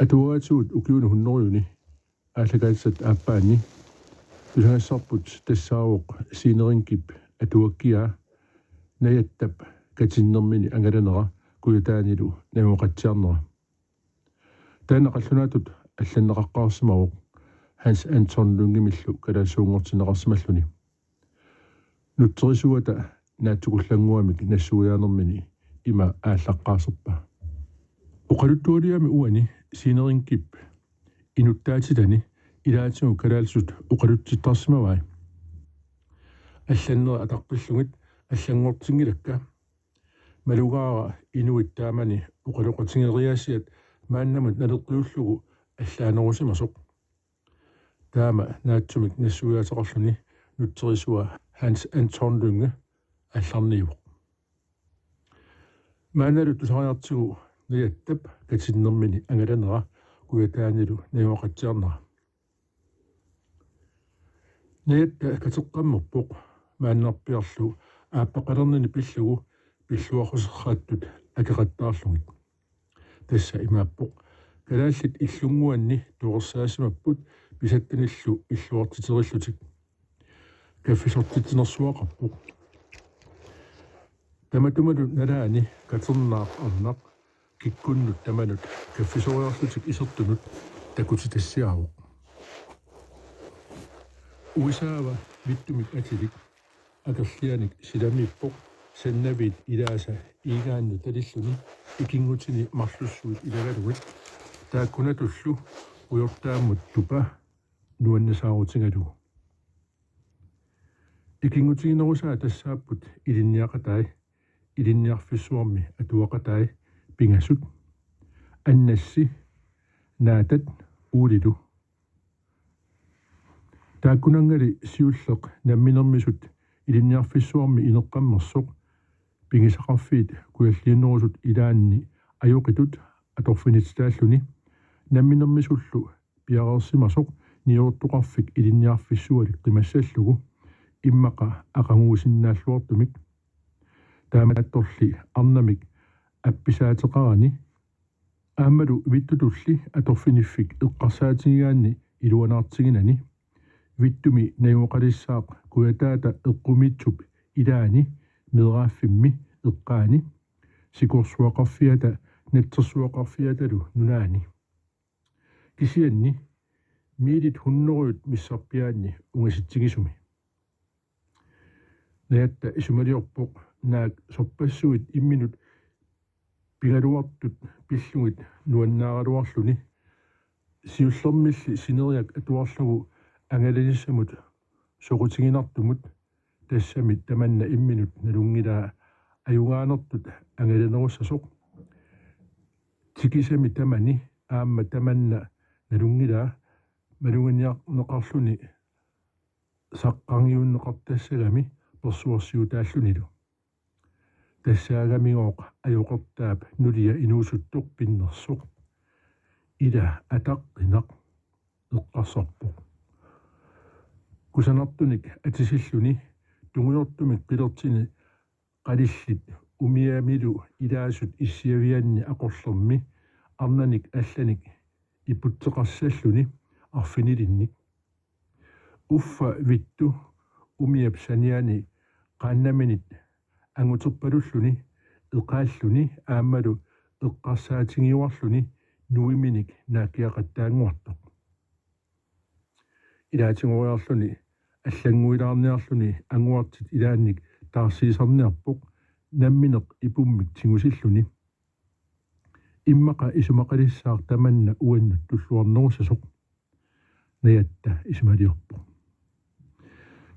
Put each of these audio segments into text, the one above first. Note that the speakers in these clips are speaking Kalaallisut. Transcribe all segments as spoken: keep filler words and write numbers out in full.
Atuagaatigut ukiuni hunnorujuni aallakaatitatta aappaanni tusagassarput tassaavoq Sineringip atuakkiaa Najattap katinnermini angalanera Kujataanilu najugaqatsiarnera. Taanna qallunaatut allanneqaqqaarsimavoq Hans Anton Lyngemillu kalaallisuunngortinneqarsimalluni. Nutserisuata naatsukullannguamik nassuiaanermini ima aallaqqaaserpaa: Oqaluttualiami uani Sineringip inuttaatitani ilaatigut kalaallisut oqalutsittarsimavai. Allanneri ataqqillugit allanngortinngilakka. Malugaara inuit taamani oqaloqatigeriaasiat maannamut naleqqiullugu allaanerusimasoq. Taama naatsumik nassuiaateqarluni nutserisua Hans Anton Lynge aallarniivoq. Maannalu tusariartigu Najattap katinnermini angalanera Kujataanilu najugaqatsiarnera. Najatta kateqqammerpoq maannarpiarlu aappaqalernini pillugu pilluaqquseraattut akeqattaarlugit. Tassa imaappoq: Kalaallit illunnguanni torersaassimapput pisattanillu illuartiterillutik. Kaffisortitsinersuaqarpoq. Tamatumalu nalaani katernaaq arnaq kikkunnut tamanut kaffisoriarlutik isertunut takutitassiaavoq. U S A-va vittumik atilik akerlianik silamiippoq sannaviit ilaasa iigaannut talilluni ikinngutini marlussuit ilagalugit taakkunatullu ujortaammut tupa nuannasaarutigalugu. Ikinngutiginerusaat tassaapput ilinniaqatai, ilinniarfissuarmi atuaqatai pingasut: Annassi, Naatat, Uulilu. Taakkunanngali siulleq namminermisut ilinniarfissuarmi ineqqammersoq pigisaqarfiit kujalliunnerusut ilaanni ajoqitut atorfinitsitaalluni namminermisullu piareersimasoq niuertoqarfik ilinniarfissualik qimassallugu immaqa aqaguusinnaalluartumik. Taamaattorli arnamik appisaateqarani aammalu vittutulli atorfiniffik eqqarsaatigigaanni iluanaartiginani vittumi najugaqalissaaq Kujataata eqqumiitsup ilaani meeraaffimmi eqqaani sikorsuaqarfiata natsersuaqarfiatalu nunaani. Kisianni miilit hunnorujut missarpiaanni ungasitsigisumi. Najatta isumaliorpoq naak sorpassuit imminut pigaluartut pillugit nuannaaraluarluni siullermilli sineriak atuarlugu angalanissamut soqutiginartumut, tassami tamanna imminut nalunngilaa ajugaanertut angalanerussasoq. Tikisami tamani aamma tamanna nalunngilaa maluginiarneqarluni saqqarngiunneqartassagami persuarsiutaallunilu. Tassaagamigooq ajoqertaap nulia inuusuttoq pinnersoq. Ila ataqqinaq, eqqarsarpoq. Kusanartunik atisilluni tungujortumik qilertini qalillit umiamilu ilaasut issiavianni aqorlermi arnanik allanik iputseqassalluni arfinilinnik. Uffa vittu umiap saniani qaannaminit anguterpalulluni eqaalluni aammalu eqqarsaatigiuarluni nuiminik naakkiaqattaannguartoq. Ilaatigoriarluni allannguilaarniarluni anguartit ilaannik taarsiisarniarpoq nammineq ipummik tigusilluni. Immaqa isumaqalissaaq tamanna uannut tulluarnerussasoq, Najatta isumaliorpoq.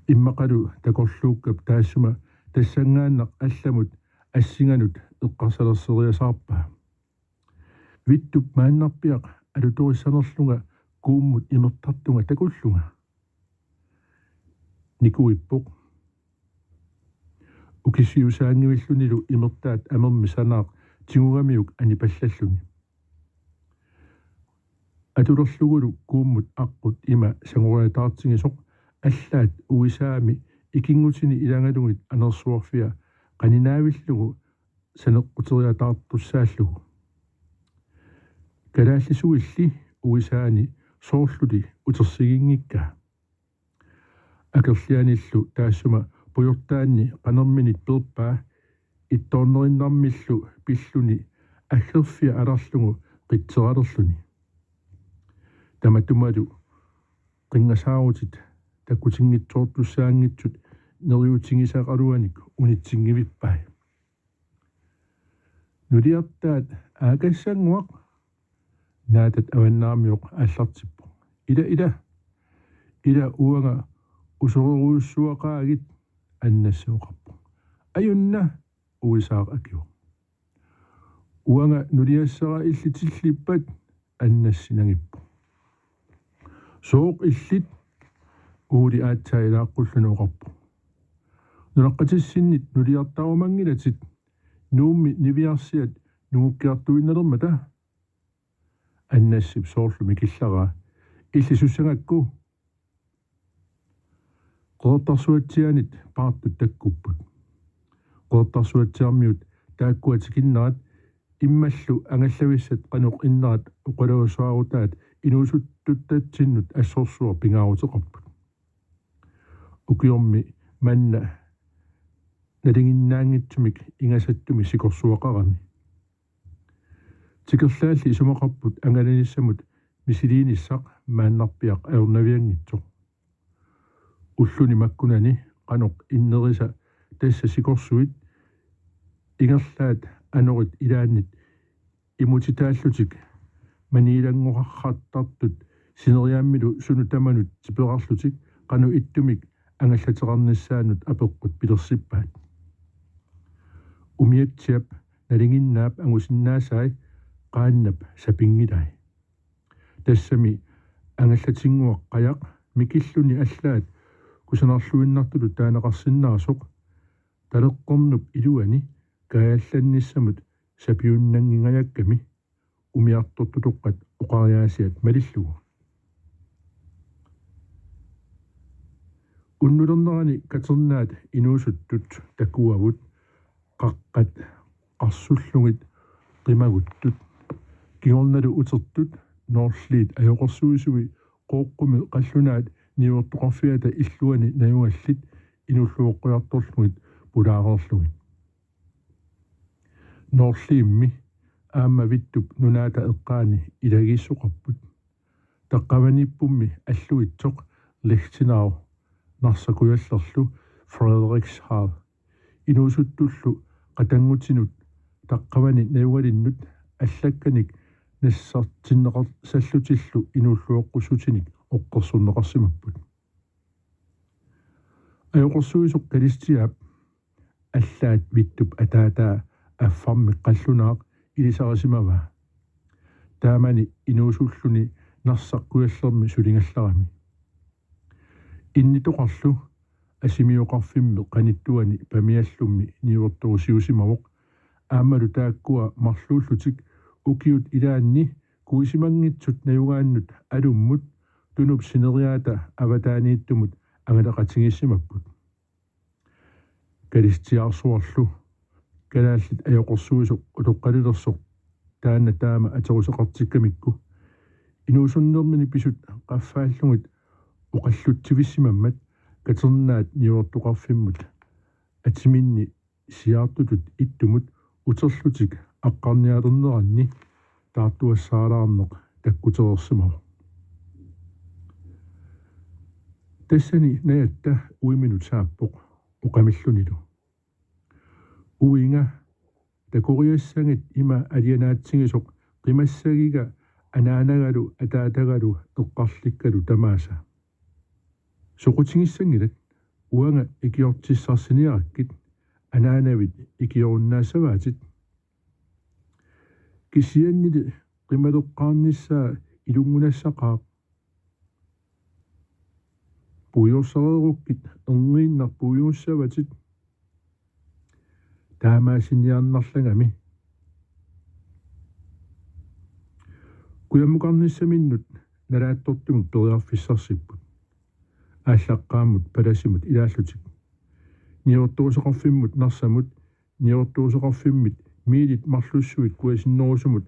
Immaqalu takorluukkap taassuma tassanngaannaq allamut assinganut eqqarsalerseriasaarpaa. Vittup maannarpiaq alutorissanerlunga kuummut imertartunga takullunga. Nikuippoq. Ukisiusaanngivillunilu imertaat amermi sanaaq tigugamiuk anipallalluni. Atulerlugulu kuummut aqqut ima sangoriataartigisoq allaat U S A-mi ikinngutini ilagalugit anersuarfia qaninaavillugu saneqquteriataartussaallugu. Kalaallisuilli U S A-ni soorluli utersiginngikkaa. Akerlianillu taassuma pujortaanni qanerminit peerpaa ittoornerinnarmillu pilluni aggerfia alarlugu qitseralerluni. Tamatumalu qinngasaarutit takutinngitsoortussaanngitsut neriuutigisaqaluanik unitsinngivippai. Nuliartaat aakassannguaq, Naatat avannaarmioq aallartippoq. Ila, ila. Ila uanga usorerujussuaqaagit, Annassi oqarpoq. Ajunna, U S A-q akivoq. Uanga nuliassara illit tillippat, Annassi nangippoq. Sooq illit? Uuli aatsaat ilaaqqulluni oqarpoq. Nunaqqatissinnit nuliartarumanngilatit, Nuummi niviarsiat nungukkiartuinnalermata. Annassip soorlu mikillaraa. Illit sussagakku? Qeqertarsuatsiaanit paartut takkupput. Qeqertarsuatsiarmiut taakkua tikinnerat immallu angallavissat qanoq innerat oqaluussaarutaat inuusuttuttatsinnut assorsuaq pingaaruteqarput. Ukiormi manna nalinginnaanngitsumik ingasattumi sikorsuaqarami. Tikerlaalli isumaqarput angalanissamut misiliinissaq maannarpiaq ajornavianngitsoq. Ulluni makkunani qanoq innerisa tassa sikorsuit ingerlaat anorit ilaannit imutitaallutik maniilanngoqartartut sineriammilu sunut tamanut tiperarlutik qanoq ittumik angallateqarnissaannut apeqqut pilersippaat. Umiatsiap nalinginnaap angusinnaasai qaannap sapinngilai. Tassami angallatinnguaq qajaq mikilluni allaat kusanarluinnartutut taaneqarsinnaasoq taleqqornup iluani kaajallannissamut sapiunnanngingajakkami umiartortutoqqat oqariaasiat malillugu. Unnulernerani katernaat inuusuttut takuavut qaqqat qarsullugit qimaguttut. Kingornalu utertut Noorliit ajoqersuisui Qooqqumi qallunaat niuertoqarfiata illuani najugallit inuulluoqqujartorlugit pulaareerlugit. Noorliimmi aamma Vittup nunaata eqqaani ilagiissoqarput. Taqqavaniippummi alluitsoq Lichtenau Narsaq Kujallerlu Frederikshavn inuusuttullu qatanngutinut taqqavani najugalinnut allakkanik nassartinneqarsallutillu inuulluoqqussutinik oqqersorneqarsimapput. Ajoqersuisoq Kalistiaap allaat Vittup ataataa affarmik qallunaaq ilisarisimavaa. Taamani inuusulluni Narsaq Kujallermi suligallarami. Innitoqarlu Asimioqarfimmi qanittuani Pamiallummi niuertorusiusimavoq. Aammalu taakkua marluullutik ukiut ilaanni kuisimanngitsut najugaannut alummut Tunup sineriaata avataaniittumut angalaqatigiissimapput. Kalistiaarsuarlu kalaallit ajoqersuisoq utoqqalilersoq taanna taama ateruseqartikkamikku inuusunnermini pisut qaffaallugit oqallutsivisimammata katernaat niuertoqarfimmut atiminni siaartutut ittumut uterlutik aqqarnialerneranni taartuassaalaarneq takkutereersimavoq. Tassani najatta uiminut saappoq oqamillunilu. Uinga takoriassagit ima alianaatsigisoq qimassagiga anaanagalu ataatagalu eqqarlikkalu tamaasa. Soqutigissanngilat uanga ikiortissarsiniarakkit anaanavit ikiorunnaassavaatit. Kisiannili qimaleqqaarnissaa ilunngunassaqaaq. Puiorsareerukkit erniinnaq puigussavatit. Taamaasiniarnarlagami. Kujammukarnissaminnut nalaattortumik periarfissarsipput. Aallaqqaammut palasimut ilaallutik. Niuertoruseqarfimmut Narsamut, niuertoruseqarfimmit miilit marlussuit kujasinnerusumut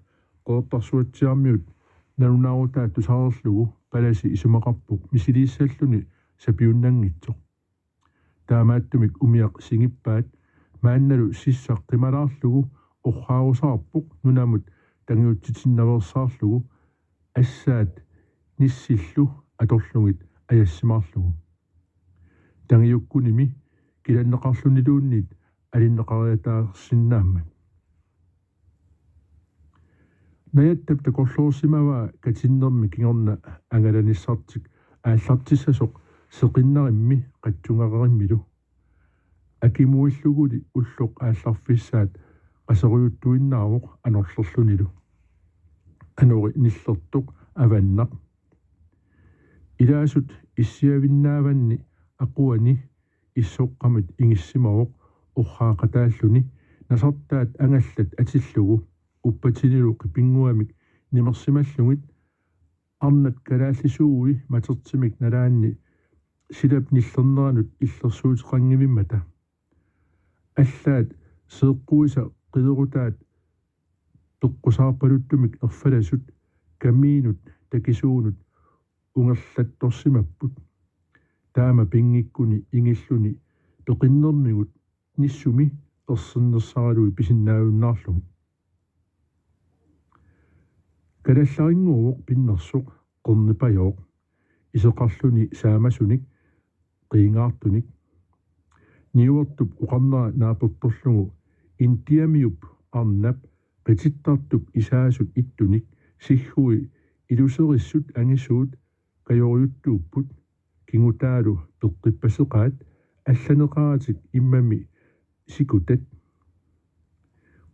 Qeqertarsuatsiaarmiut nalunaarutaat tusareerlugu palasi isumaqarpoq misiliissalluni sapiunnanngitsoq. Taamaattumik umiaq singippaat maannalu sissaq qimalaarlugu orraarusaarpoq nunamut tangiutsitinnaveersaarlugu assaat nissillu atorlugit ajassimaarlugu. Tangiukkunimi kilanneqarluniluunniit alinneqariataarsinnaammat. Najattap takorloorsimavaa katinnermi kingorna angalanissartik aallartissasoq seqinnarimmi qatsungaqarimmilu. Akimuilluguli ulloq aallarfissaat qaserujuttuinnaavoq anorlerlunilu. Anori nillertoq avannaq. Ilaasut issiavinnaavanni aquani issoqqamit ingissimavoq orraaqataalluni nasartaat angallat atillugu uppatinilu qipinnguamik nimersimallugit arnat kalaallisuui matertimik nalaanni silap nillerneranut illersuuteqanngivimmata. Allaat seeqquisa qilerutaat peqqusaarpaluttumik erfalasut kamiinut takisuunut ungerlattorsimapput. Taama pinngikkuni ingilluni peqinnermigut nissumi ersinnersaralui pisinnaajunnaarlugit. Kalallarinnguuvoq pinnersoq qernipajooq iseqarluni saamasunik qiingaartunik. Niuertup oqarnera naapertorlugu Indiamiup arnap qitittartup isaasut ittunik siggui iluserissut angisuut kajorujuttuupput. Kingutaalu peqqippaseqaat allaneqaratik immami sikutat.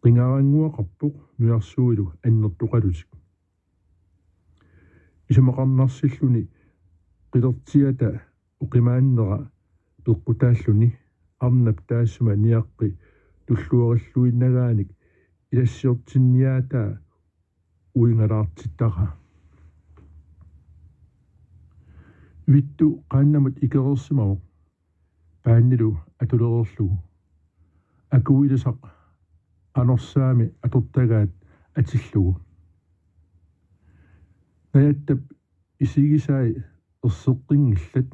Qingaarannguaqarpoq nujarsuilu annertoqalutik. Isumaqarnarsilluni qilertiata oqimaannera peqqutaalluni arnap taassuma niaqqi tulluarilluinnagaanik ilassiortinniaataa uingalaartittaraa. Vittu qaannamut ikereersimavoq paannilu atulereerlugu. Akuilisaq anorsaami atortagaat atillugu. Najattap isigisai erseqqinngillat.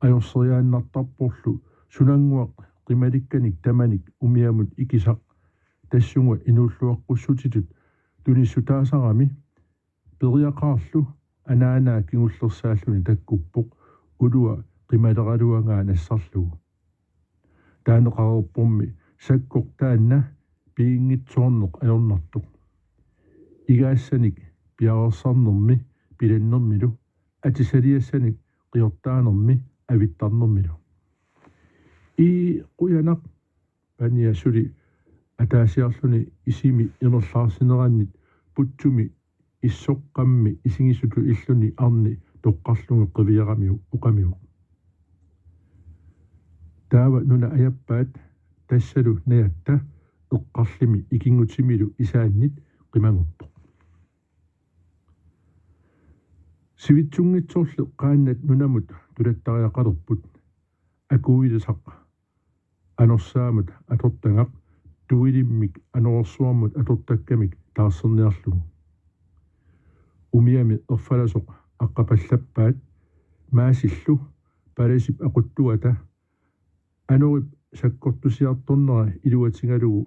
Ajorseriaannartarporlu sunannguaq qimalikkanik tamanik umiamut ikisaq tassunga inuulluaqqussutitut tunissutaasarami periaqaarlu anaanaa kingullersaalluni takkuppoq ulua qimaleraluagaa nassarlugu. Taaneqareerpormi sakkoq taanna piginngitsoorneq ajornartoq. Igaassanik piareersarnermi pilannermilu atisaliassanik qiortaanermi avittarnermilu. Ii qujanaq, pania suli ataasiarluni isimi imerlaarsinerannit putsumi issoqqammi isigisutut illuni arni toqqarlugu qiviaramiuk oqamiuk. Taava nuna ajappaat tassalu Najatta eqqarlimi ikinngutimilu isaannit qimagorpoq. Sivitsunngitsorli qaannat nunamut tulattariaqalerput. Akuilisaq anorsaamut atortagaq tuilimmik anorersuarmut atortakkamik taarserniarlugu. Umiami erfalasoq aqqapallappaat maasillu palasip aquttuata anorip sakkortusiartornera iluatigalugu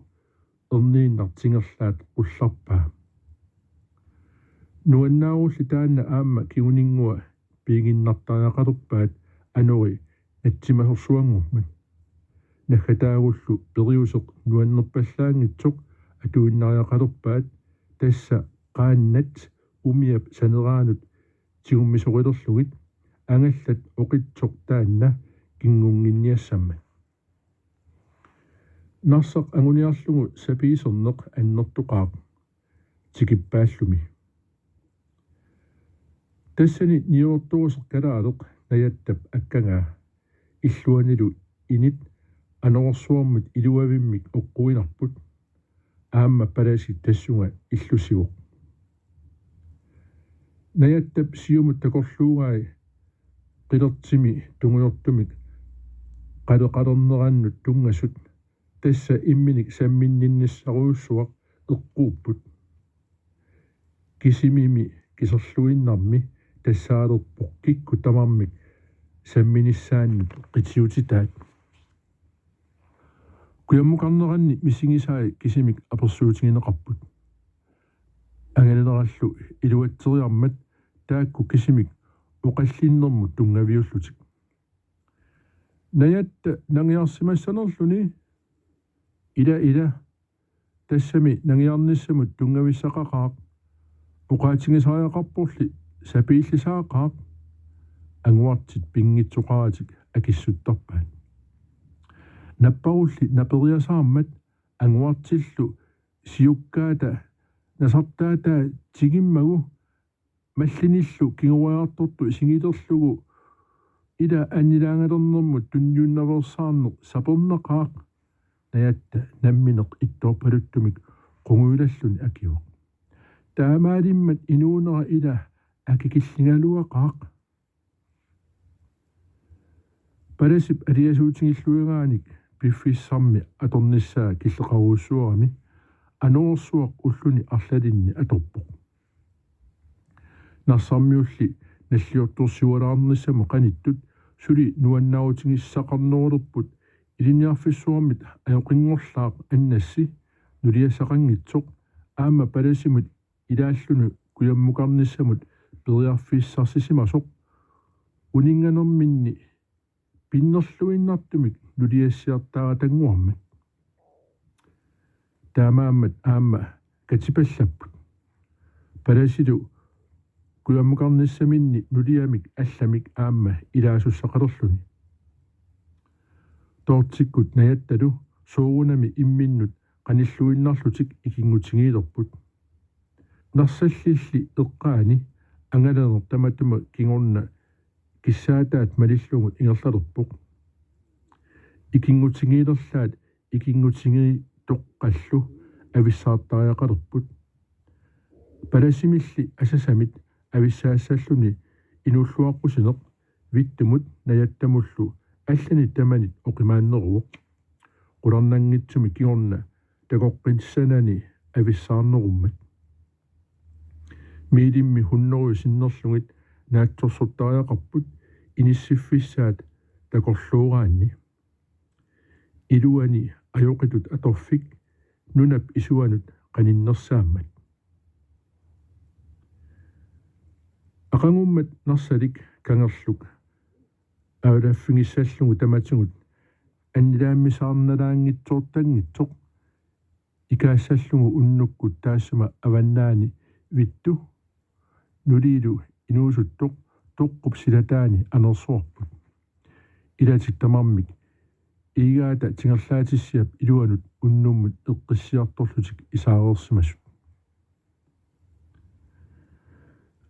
erniinnaq tingerlaat qullarpaa. Nuannaarulli taanna aamma kinguninngua piiginnartariaqalerpaat anori natsimasorsuanngormat. Naggataagullu periuseq nuannerpallaanngitsoq atuinnariaqalerpaat tassa qaannat umiap saneraanut tigummisorilerlugit angallat oqitsoq taanna kingunnginniassammat. Narsaq anguniarlugu sapiiserneq annertoqaaq tikippaallumi. Tassani niuertoruseq kalaaleq Najattap akkagaa illuanilu init anorersuarmut iluavimmik oqquinnarput. Aamma palasi tassunga illusivoq. Najattap siumut takorluugai qilertimi tungujortumik qaleqalernerannut tunngasut tassa imminik samminninnissarujussuaq eqquupput. Kisimimi kiserluinnarmi tassaalerpoq kikkut tamarmik samminissaannut qitiutitaat. Kujammukarneranni misigisai kisimik apersuutigineqarput. Angalanerallu iluatseriarmat taakku kisimik oqallinnermut tunngaviullutik. Najatta nangiarsimassanerluni. Ila, ila. Tassami nangiarnissamut tunngavissaqaqaaq. Oqaatigisariaqarporli sapiillisaaqaaq. Anguartit pinngitsoqaratik akissuttarpaat. Napparulli naperiasaarmat anguartillu siukkaata nasartaataa tigimmagu mallinillu kingoriartortut isigilerlugu ila annilaangalernermut tunniunnaveersaarneq sapernaqaaq. Najatta nammineq ittoorpaluttumik qungujulalluni akivoq: Taamaalimmat inuunera ila akikilligaluaqaaq. Palasip aliasuutigilluigaanik piffissarmi atornissaa killeqarujussuarami anorersuaq ulluni arlalinni atorpoq. Narsarmiulli nalliortorsiualaarnissamut qanittut suli nuannaarutigissaqarnerulerput ilinniarfissuarmit ajoqinngorlaaq annassi nuliassaqanngitsoq aamma palasimut ilaalluni kujammukarnissamut periarfissarsisimasoq uninnganerminni pinnerluinnartumik nuliassiartaaratannguarmat. Taamaammat aamma katipallapput. Palasilu kujammukarnissaminni nuliamik allamik aamma ilaasussaqalerluni. Toortikkut najattalu soorunami imminnut qanilluinnarlutik ikinngutigiilerput. Narsallilli eqqaani angalaneq tamatuma kingorna kissaataat malillugu ingerlalerpoq. Ikinngutigiilerlaat ikinngutigiittoqqallu avissaartariaqalerput. Palasimilli asasamit avissaassalluni inuulluaqqusineq vittumut najattamullu allanit tamanit oqimaanneruvoq. Qularnanngitsumik kingorna takoqqissanani avissaarnerummat. Miilimmi hunnorujut sinnerlugit naatsorsortariaqarput inissiffissaat takorlooraanni. Iluani ajoqitut atorfik nunap isuanut qaninnersaammat. Aqagummat Narsalik kangerluk avalaffigissallugu tamatigut annilaammisaarnalaanngitsoortanngitsoq ikaassallugu unnukkut taassuma avannaani vittu nuliilu inuusuttoq toqqup silataani anersuarput. Ilatik tamarmik iigaata tingerlaatissiap iluanut unnummut eqqissiartorlutik isaareersimasut.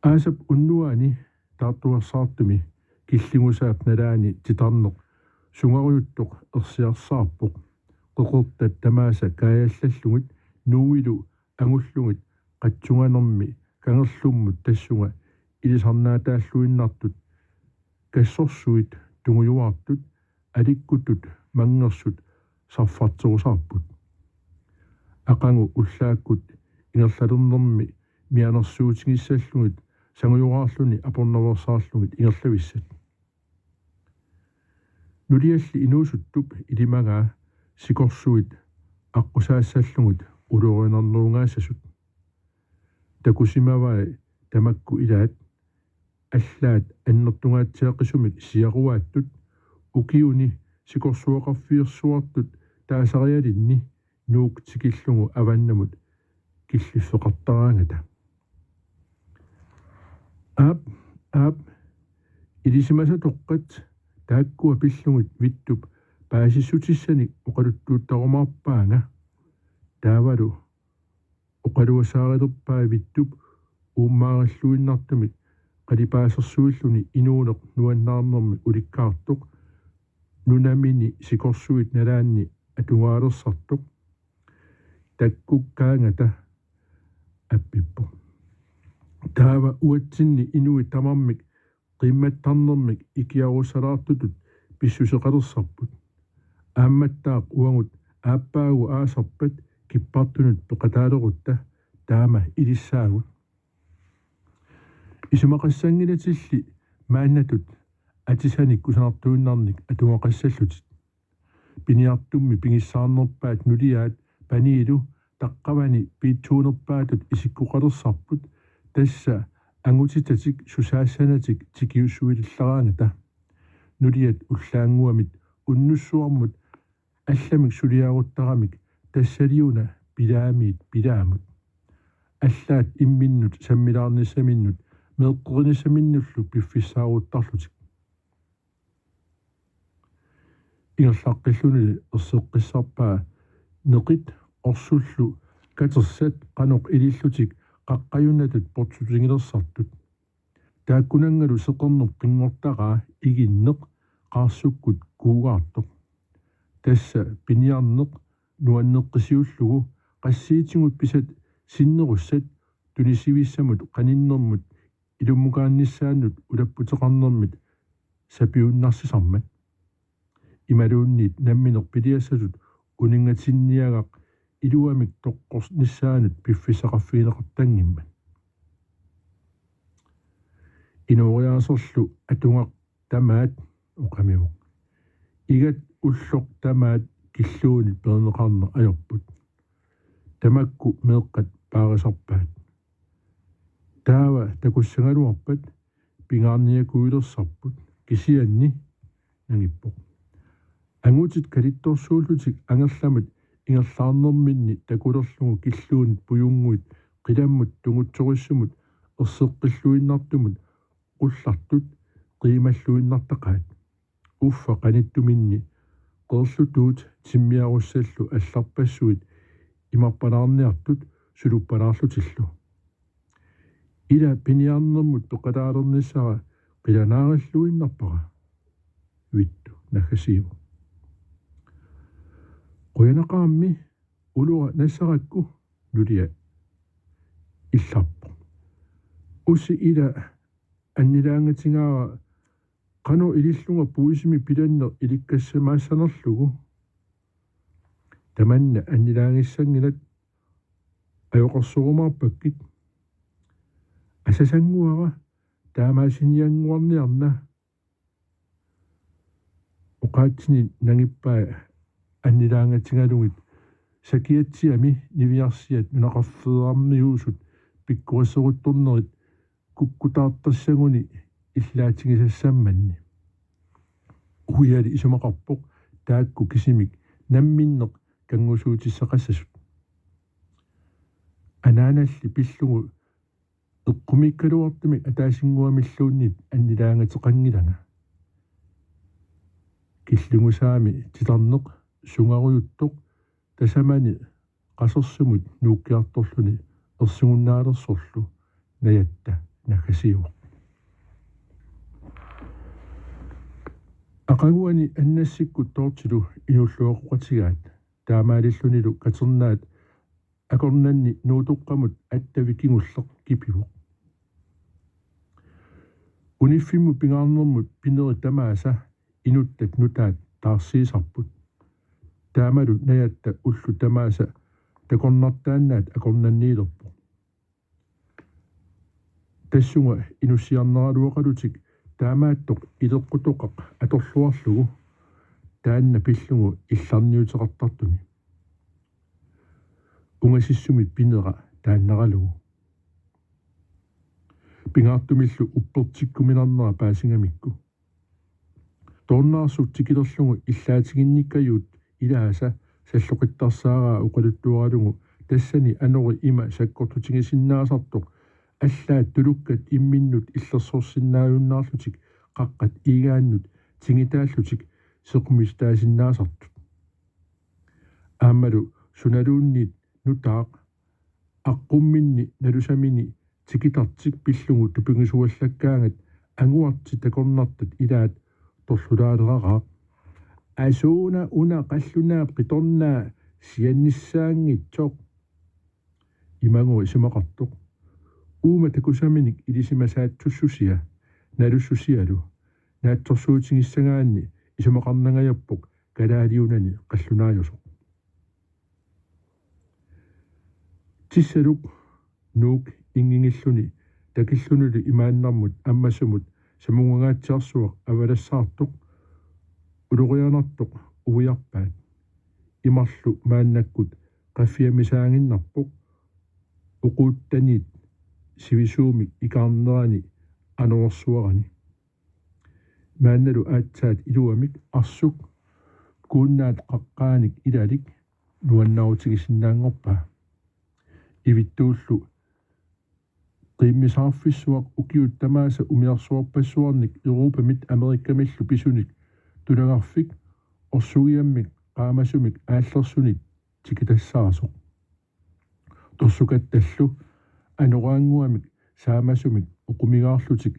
Aasap unnuaani taartuersaartumi killigusaap nalaani titarneq sungarujuttoq ersiarsaarpoq. Qeqertat tamaasa kaajallallugit nuuilu angullugit qatsunganermi kangerlummut tassunga ilisarnaataalluinnartut kassorsuit tungujuartut alikkutut manngersut sarfarterusaarput. Aqagu ullaakkut ingerlalernermi mianersuutigissallugit sangujoraarluni apornaveersaarlugit ingerlavissat. Nulialli inuusuttup ilimagaa sikorsuit aqqusaassallugit ulorianarnerungaassasut. Takusimavai tamakku ilaat allaat annertungaatsiaqisumik siaruaattut ukiuni sikorsuaqarfiorsuartut taasarialinni Nuuk tikillugu avannamut killiffeqartaraangata. Aap, aap, ilisimasatoqqat taakkua pillugit vittup paasissutissanik oqaluttuuttarumaarpaanga. Taavalu oqaluasaarilerpai vittup uummaarilluinnartumik qalipaasersuilluni inuuneq nuannaarnermi ulikkaartoq nunamini sikorsuit nalaanni atugaalersaartoq. Takkukkaangata appippoq. Taava uatsinni inuit tamarmik qiimmattarnermik ikiarussalaartutut pissuseqalersarput. Aammattaaq uagut aappaagu aasarpat kippartunut peqataalerutta taama ilissaagut. Isumaqassanngilatilli maannatut atisanik kusanartuinnarnik atugaqassallutit. Piniartummi pigissaarnerpaat nuliaat paniilu taqqavani piitsuunerpaatut isikkoqalersarput, tassa angutitatik susaassanatik tikiussuilillaraangata. Nuliat ullaannguamit unnussuarmut allamik suliaruttaramik tassaliuna pilaamiit pilaamut. Allaat imminnut sammilaarnissaminnut meeqqerinissaminnullu piffissaaruttarlutik. Ingerlaqqilluni erseqqissarpaa neqit orsullu katersat qanoq ilillutik qaqqajunnatut portutigilersartut. Taakkunanngalu seqerneq qinngortaraa iginneq qaarsukkut kuugaartoq. Tassa piniarneq nuanneqqisiullugu qassiitigut pisat sinnerussat tunisivissamut qaninnermut ilummukaannissaannut ulapputeqarnermit sapiunnarsisarmat. Imaluunniit nammineq piliassatut uninngatinniagaq iluamik toqqornissaanut piffissaqarfigineqartanngimmat. Inooriaaserlu atugaq tamaat oqamivoq. Igat ulloq tamaat killuunit peerneqarneq ajorput. Tamakku meeqqat paarisarpaat. Taava takussagaluarpat pingaarniakuilersarput, kisianni nangippoq. Angutit kalittorsuullutik angerlamut ingerlaarnerminni takulerlugu killuunit pujunnguit qilammut tungutsorissumut erseqqilluinnartumut qullartut qiimalluinnartaqaat. Uffa qanittuminni qeerlutuut timmiarussallu allarpassuit imarpalaarniartut suluppalaarlutillu. Ila piniarnermut peqataalernissara qilanaarilluinnarpara. Vittu naggasiivoq. Qujanaqaammi, ulua nassarakku, nulia illarpoq. Usi ila annilaangatigaara qanoq ilillunga puisimi pilanneq ilikkassimaassaanerlugu. Tamanna annilaangissanngilat, ajoqersorumaarpakkit. Asasannguara taamaasiniannguarniarna. Oqaatsini nangippai annilaangatigalugit sakiatsiami niviarsiat nunaqarfeerarmiuusut pikkorisseruttornerit kukkutaartassaguni illaatigisassammanni. Uiali isumaqarpoq taakku kisimik namminneq kanngusuutissaqassasut. Anaanalli pillugu eqqumiikkaluartumik ataasinnguamilluunniit annilaangateqanngilanga. Killingusaami titarneq sungarujuttoq tasamani qasersumut nuukkiartorluni ersiginnaalersorlu najatta naggasiivoq. Aqaguani annassikkut Toortilu inuulluaqoqatigaat taamaalillunilu katernaat akornanni nuutoqqamut attavik kingulleq kipivoq. Uniffimmut pingaarnermut pinerit tamaasa inuttat nutaat taarsiisarput. Taamalu najatta ullut tamaasa takornartaannaat akornanniilerpoq. Tassunga inussiarneraluaqalutik taamaattoq ileqqutoqaq atorluarlugu taanna pillugu illarniuteqartartuni. Ungasissumit pinera taannaralugu. Pingaartumillu uppertikkuminarnera paasigamikku. Toornaarsuk tikilerlugu illaatiginnikkajuut ilaasa salloqittarsaaraa oqaluttuaralugu tassani anori ima sakkortutigisinnaasartoq allaat tulukkat imminnut illersorsinnaajunnaarlutik qaqqat igaannut tigitaallutik sequmisitaasinnaasartut. Aammalu sunaluunniit nutaaq aqqumminni nalusamini tikitartik pillugu tupigisuallakkaangat anguartit takornartat ilaat torlulaaleraraaq. Asuuna una qallunaap qitornaa siannissaanngitsoq. Imagu isumaqartoq. Uuma takusaminik ilisimasaatsussusia, nalussusialu. Naatsorsuutigissagaanni isumaqarnangajappoq kalaaliunani qallunaajusoq. Tissaluk Nuuk inngigilluni Takillunilu imaannarmut ammasumut samungangaatsiarsuaq avalassaartoq ulorianartoq uiarpaat. Imarlu maannakkut qaffiammisaaginnarpoq oquuttaniit sivisuumik ikaarnerani anorersuarani. Maannalu aatsaat iluamik arsuk kuunnaat qaqqaanik ilalik nuannaarutigisinnaanngorpaa. Ivittuullu qiimmisaarfissuaq ukiut tamaasa umiarsuarpassuarnik Europamit Amerikamillu pisunik tulagarfik orsugiammik qaamasumik aallersunik tikitassaasoq. Torsukattallu anoraannguamik saamasumik oqumigaarlutik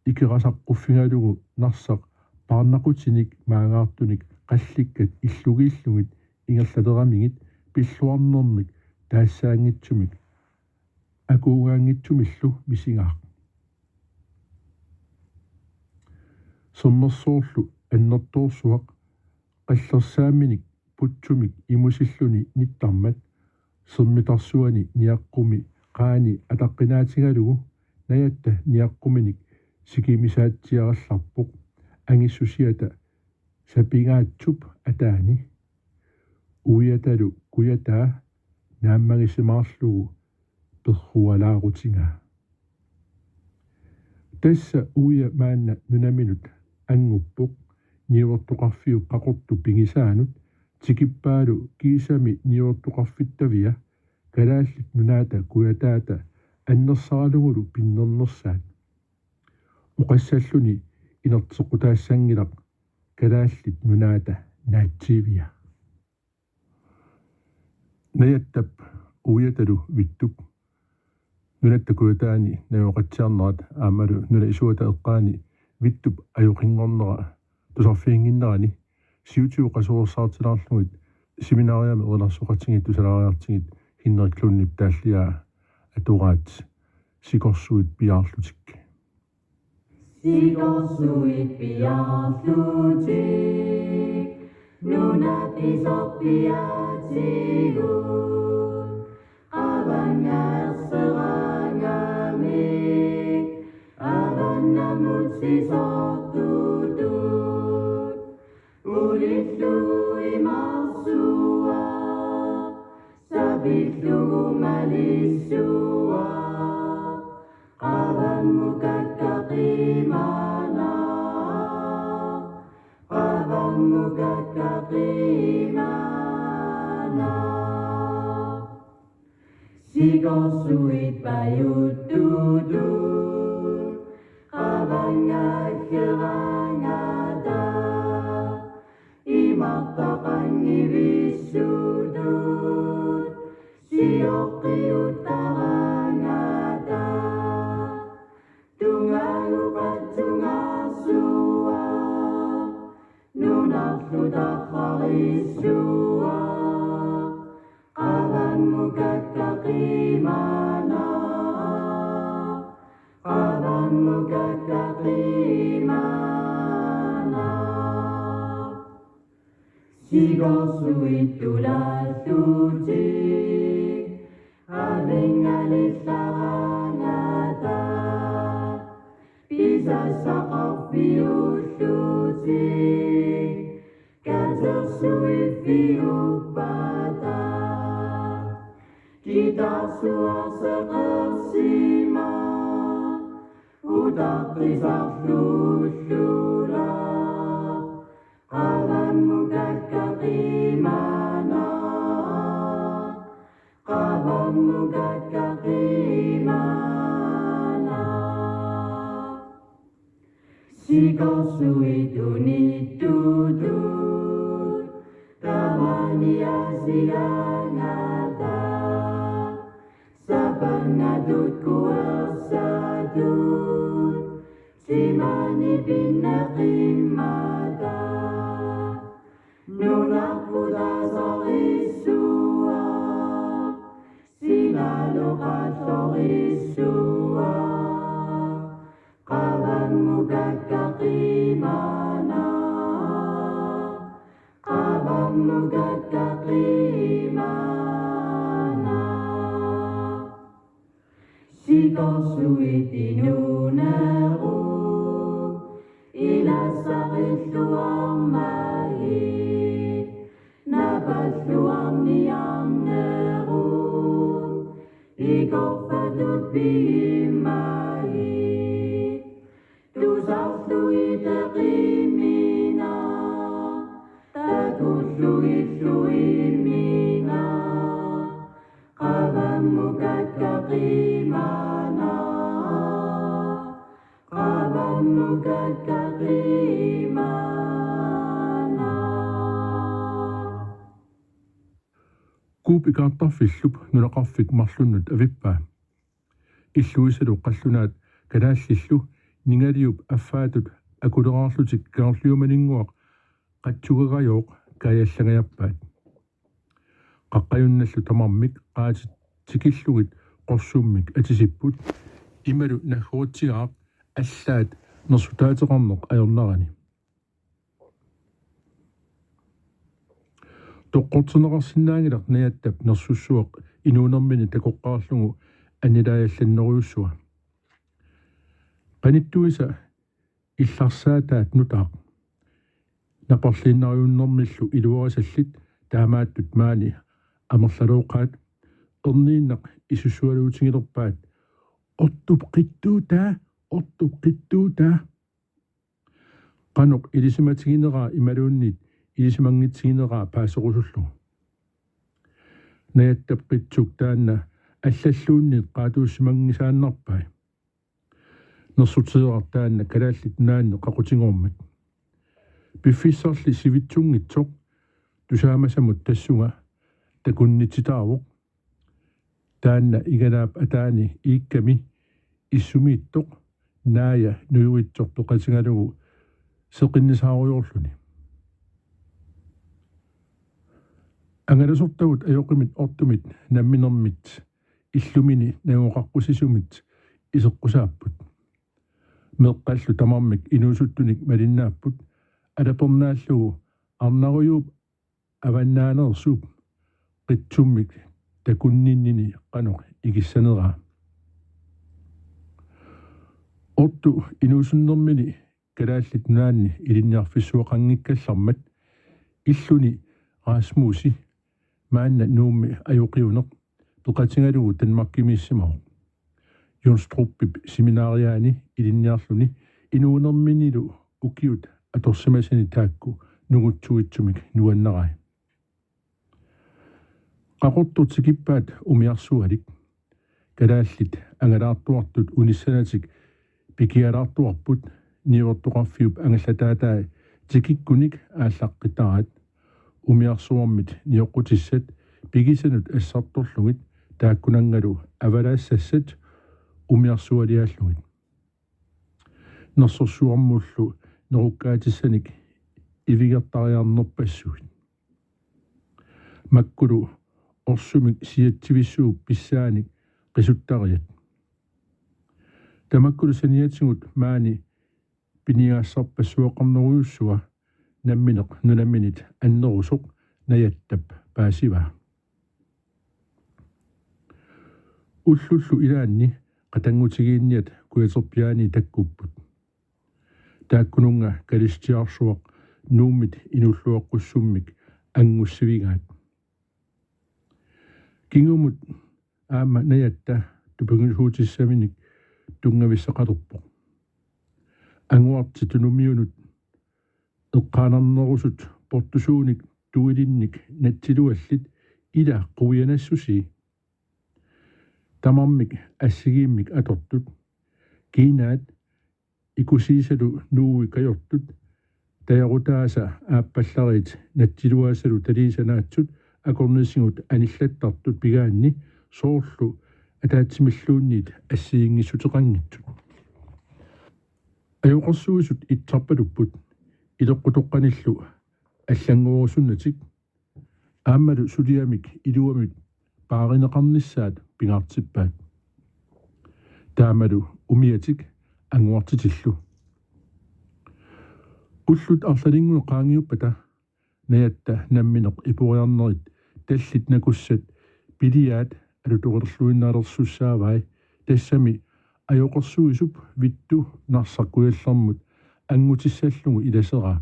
ikerasaqquffigalugu Narsaq paarnaqutinik maangaartunik qallikkat illugiillugit ingerlaleramigit pilluarnermik taassaanngitsumik akuugaanngitsumillu misigaaq. Sermersoorlu annertoorsuaq qallersaamminik putsumik imusilluni nittarmat sermitarsuani niaqqumi qaani ataqqinaatigalugu najatta niaqquminik sikimisaatsiarallarpoq angissusiata sapigaatsup ataani. Uiatalu kujataa naammagisimaarlugu perrualaarutigaa. Tassa uia maanna nunaminut annguppoq niuertoqarfiup qaqortup pigisaanut tikippaalu kiisami niuertoqarfittavia Kalaallit Nunaata kujataata annersaralugulu pinnernersaat. Oqassalluni inerteqqutaassanngilaq Kalaallit Nunaata naatsiivia. Najattap uiatalu Vittup nunatta kujataani najugaqatsiarnerat aammalu nunap isuata eqqaani Vittup ajoqinngornera tusarfiginnginnerani siutigut qasuersaartilaarlugit seminariami erinarsoqatigiit tusalaariartigit Henrik Lundip taalliaa atoraat Sikorsuit piaarlutik. Sikorsuit piaarlutik nunap isorpiaatigut qavangerserangamik avannamut sisortutut ulillugu imarsuaq sapillugu malissuaq qavammukakka qiimaannaaq qavammukakka qiimaannaaq. Sikorsuit pajuttutut qavangerserangaata imartaqanngivissutut sioqqiuttarangaata tungaaguqatsungaarsuaq nunarlutarrarissuaq qavammukakka qiimaannaaq qavammukakka qiimaannaaq. Sikorsuit tulaallutik avinngalillarangata pisassaqarfiullutik katersuiffiuppata kitarsuarseqarsimaq utaqqisarluullulaaq qavammukakka qiimaannaaq qavammukakka qiimaannaaq. Sikorsuit unittutut tamani asigaangata sapangatut kuersatut timani pinneqimmata nunarputaasarissua sinaluqallorissuaq qavammukakka qiimaannaaq qavammukakka qiimaannaaq. Torsuit inuunerup ilassaqilluarmagit napalluarniarnerup ikorfatut pigimmagit. Tusarlugit qiminaa, takullugillu imminaa, qavammukakka qimanaa, qavammukakka qimanaa. Kuup ikaartarfillup nunaqarfik marlunnut avippaa. Illuisalu qallunaat kalaallillu ningaliup affaatut akuleraarlutik Kangerliumaninnguaq qatsugagajooq kaajallangajappaat. Qaqqajunnallu tamarmik qaatit tikillugit qorsummik atisipput, imalu naggoritsigaaq allaat nersutaateqarneq ajornarani. Toqqortinneqarsinnaanngilaq Najattap nersussuaq inuunermini takoqqaarlugu annilaajallannerujussua. Qanittuisa illarsaataat nutaaq. Naparliinnarujunnermillu iluarisallit taamaattut maani amerlalooqaat, erniinnaq isussualuutigilerpaat: Ortup qittuutaa, ortup qittuutaa. Qanoq ilisimatigineraa imaluunniit ilisimanngitsigineraa paaserusullugu. Najattap qitsuk taanna allalluunniit qaatuussimanngisaannarpai. Nersuteeraq taanna Kalaallit Nunaanni qaqutigoormat. Piffissarli sivitsunngitsoq tusaamasamut tassunga takunnitsitaavoq. Taanna Iganaap ataani iikkami issumiittoq naaja nujuitsoq peqatigalugu seqinnisaarujoorluni. Angalasortagut ajoqimit ortumit namminermit illumini najugaqarusisumit iseqqusaapput. Meeqqallu tamarmik inuusuttunik malinnaapput alapernaallugu arnarujuup avannaaneersuup qitsummik takunninnini qanoq ikissaneraa. Ortu inuusunnermini Kalaallit Nunaanni ilinniarfissuaqanngikkallarmat illuni Rasmusi maanna Nuummi ajoqiuneq peqatigalugu Danmarkimiissimavoq. Jonstrupip seminariaani ilinniarluni inuunerminilu ukiut atorsimasani taakku nungutsuitsumik nuannarai. Qaqortoq tikippaat umiarsualik. Kalaallit angalaartuartut unissanatik pikialaartuarput niuertoqarfiup angallataatai tikikkunik aallaqqitaat. Umiarsuarmit nioqqutissat pigisanut assartorlugit taakkunanngalu avalaassassat umiarsualiaallugit. Nersorsuarmullu nerukkaatissanik ivigertariarnerpassuit. Makkulu orsumik siatsivissuup pissaanik qisuttariat. Tamakkulu saniatigut maani piniagassarpassuaqarnerujussua nammineq nunaminit annerusoq Najattap paasivaa. Ullullu ilaanni qatanngutigiinniat kujaterpiaani takkupput. Taakkununnga kalistiarsuaq Nuummit inuulluaqqussummik angussivigaat. Kingumut aamma Najatta tupigusuutissaminik tunngavissaqalerpoq. Anguarti tunumiunut eqqaanarnerusut portusuunik tuilinnik natsiluallit ila quianassusii. Tamarmik assigiimmik atortut, kiinaat ikusiisalu nuui kajortut, tajarutaasa aappallariit natsiluaasalu taliisanaatsut akornisigut anillattartut pigaanni soorlu ataatsimilluunniit assigiinngissuteqanngitsut. Ajoqersuisut itsarpalupput ileqqutoqqanillu allanngoorusunnatik. Aammalu suliamik iluamik paarineqarnissaat pingaartippaat. Taamalu umiatik anguartitillu. Ullut arlalinnguit qaangiuppata Najatta nammineq iporiarnerit tallit nakussat piliaat alutoqerluinnaalersussaavai, tassami ajoqersuisup Vittu Narsaq Kujallermut anngutissallugu ilaseraa: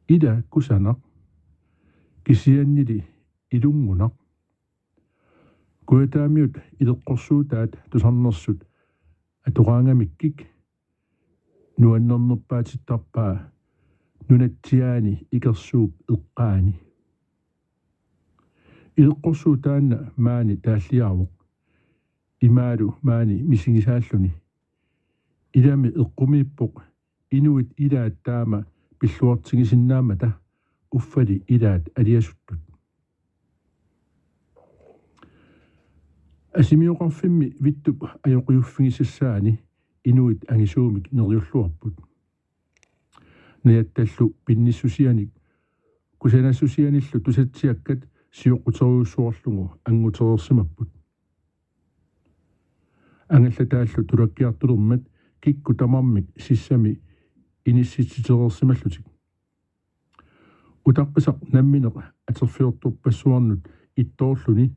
Ila kusanaq, kisiannili ilunngunaq. Kujataamiut ileqqorsuutaat tusarnersut atoraangamikkik nuannernerpaatittarpaa nunatsiaani ikersuup eqqaani. Ileqqorsuut taanna maani taalliaavoq, imaalu maani misigisaalluni. Ilami eqqumiippoq inuit ilaat taama pilluartigisinnaammata, uffali ilaat aliasuttut. Asimioqarfimmi Vittup ajoqiuffigisassaani inuit angisuumik neriulluarput. Najattallu pinnissusianik kusanassusianillu tusatsiakkat sioqquterujussuarlugu angutereersimapput. Angallataallu tulakkiartulermat kikkut tamarmik sissami inissitsitereersimallutik. Utaqqisaq nammineq atorfiortorpassuarnut ittoorluni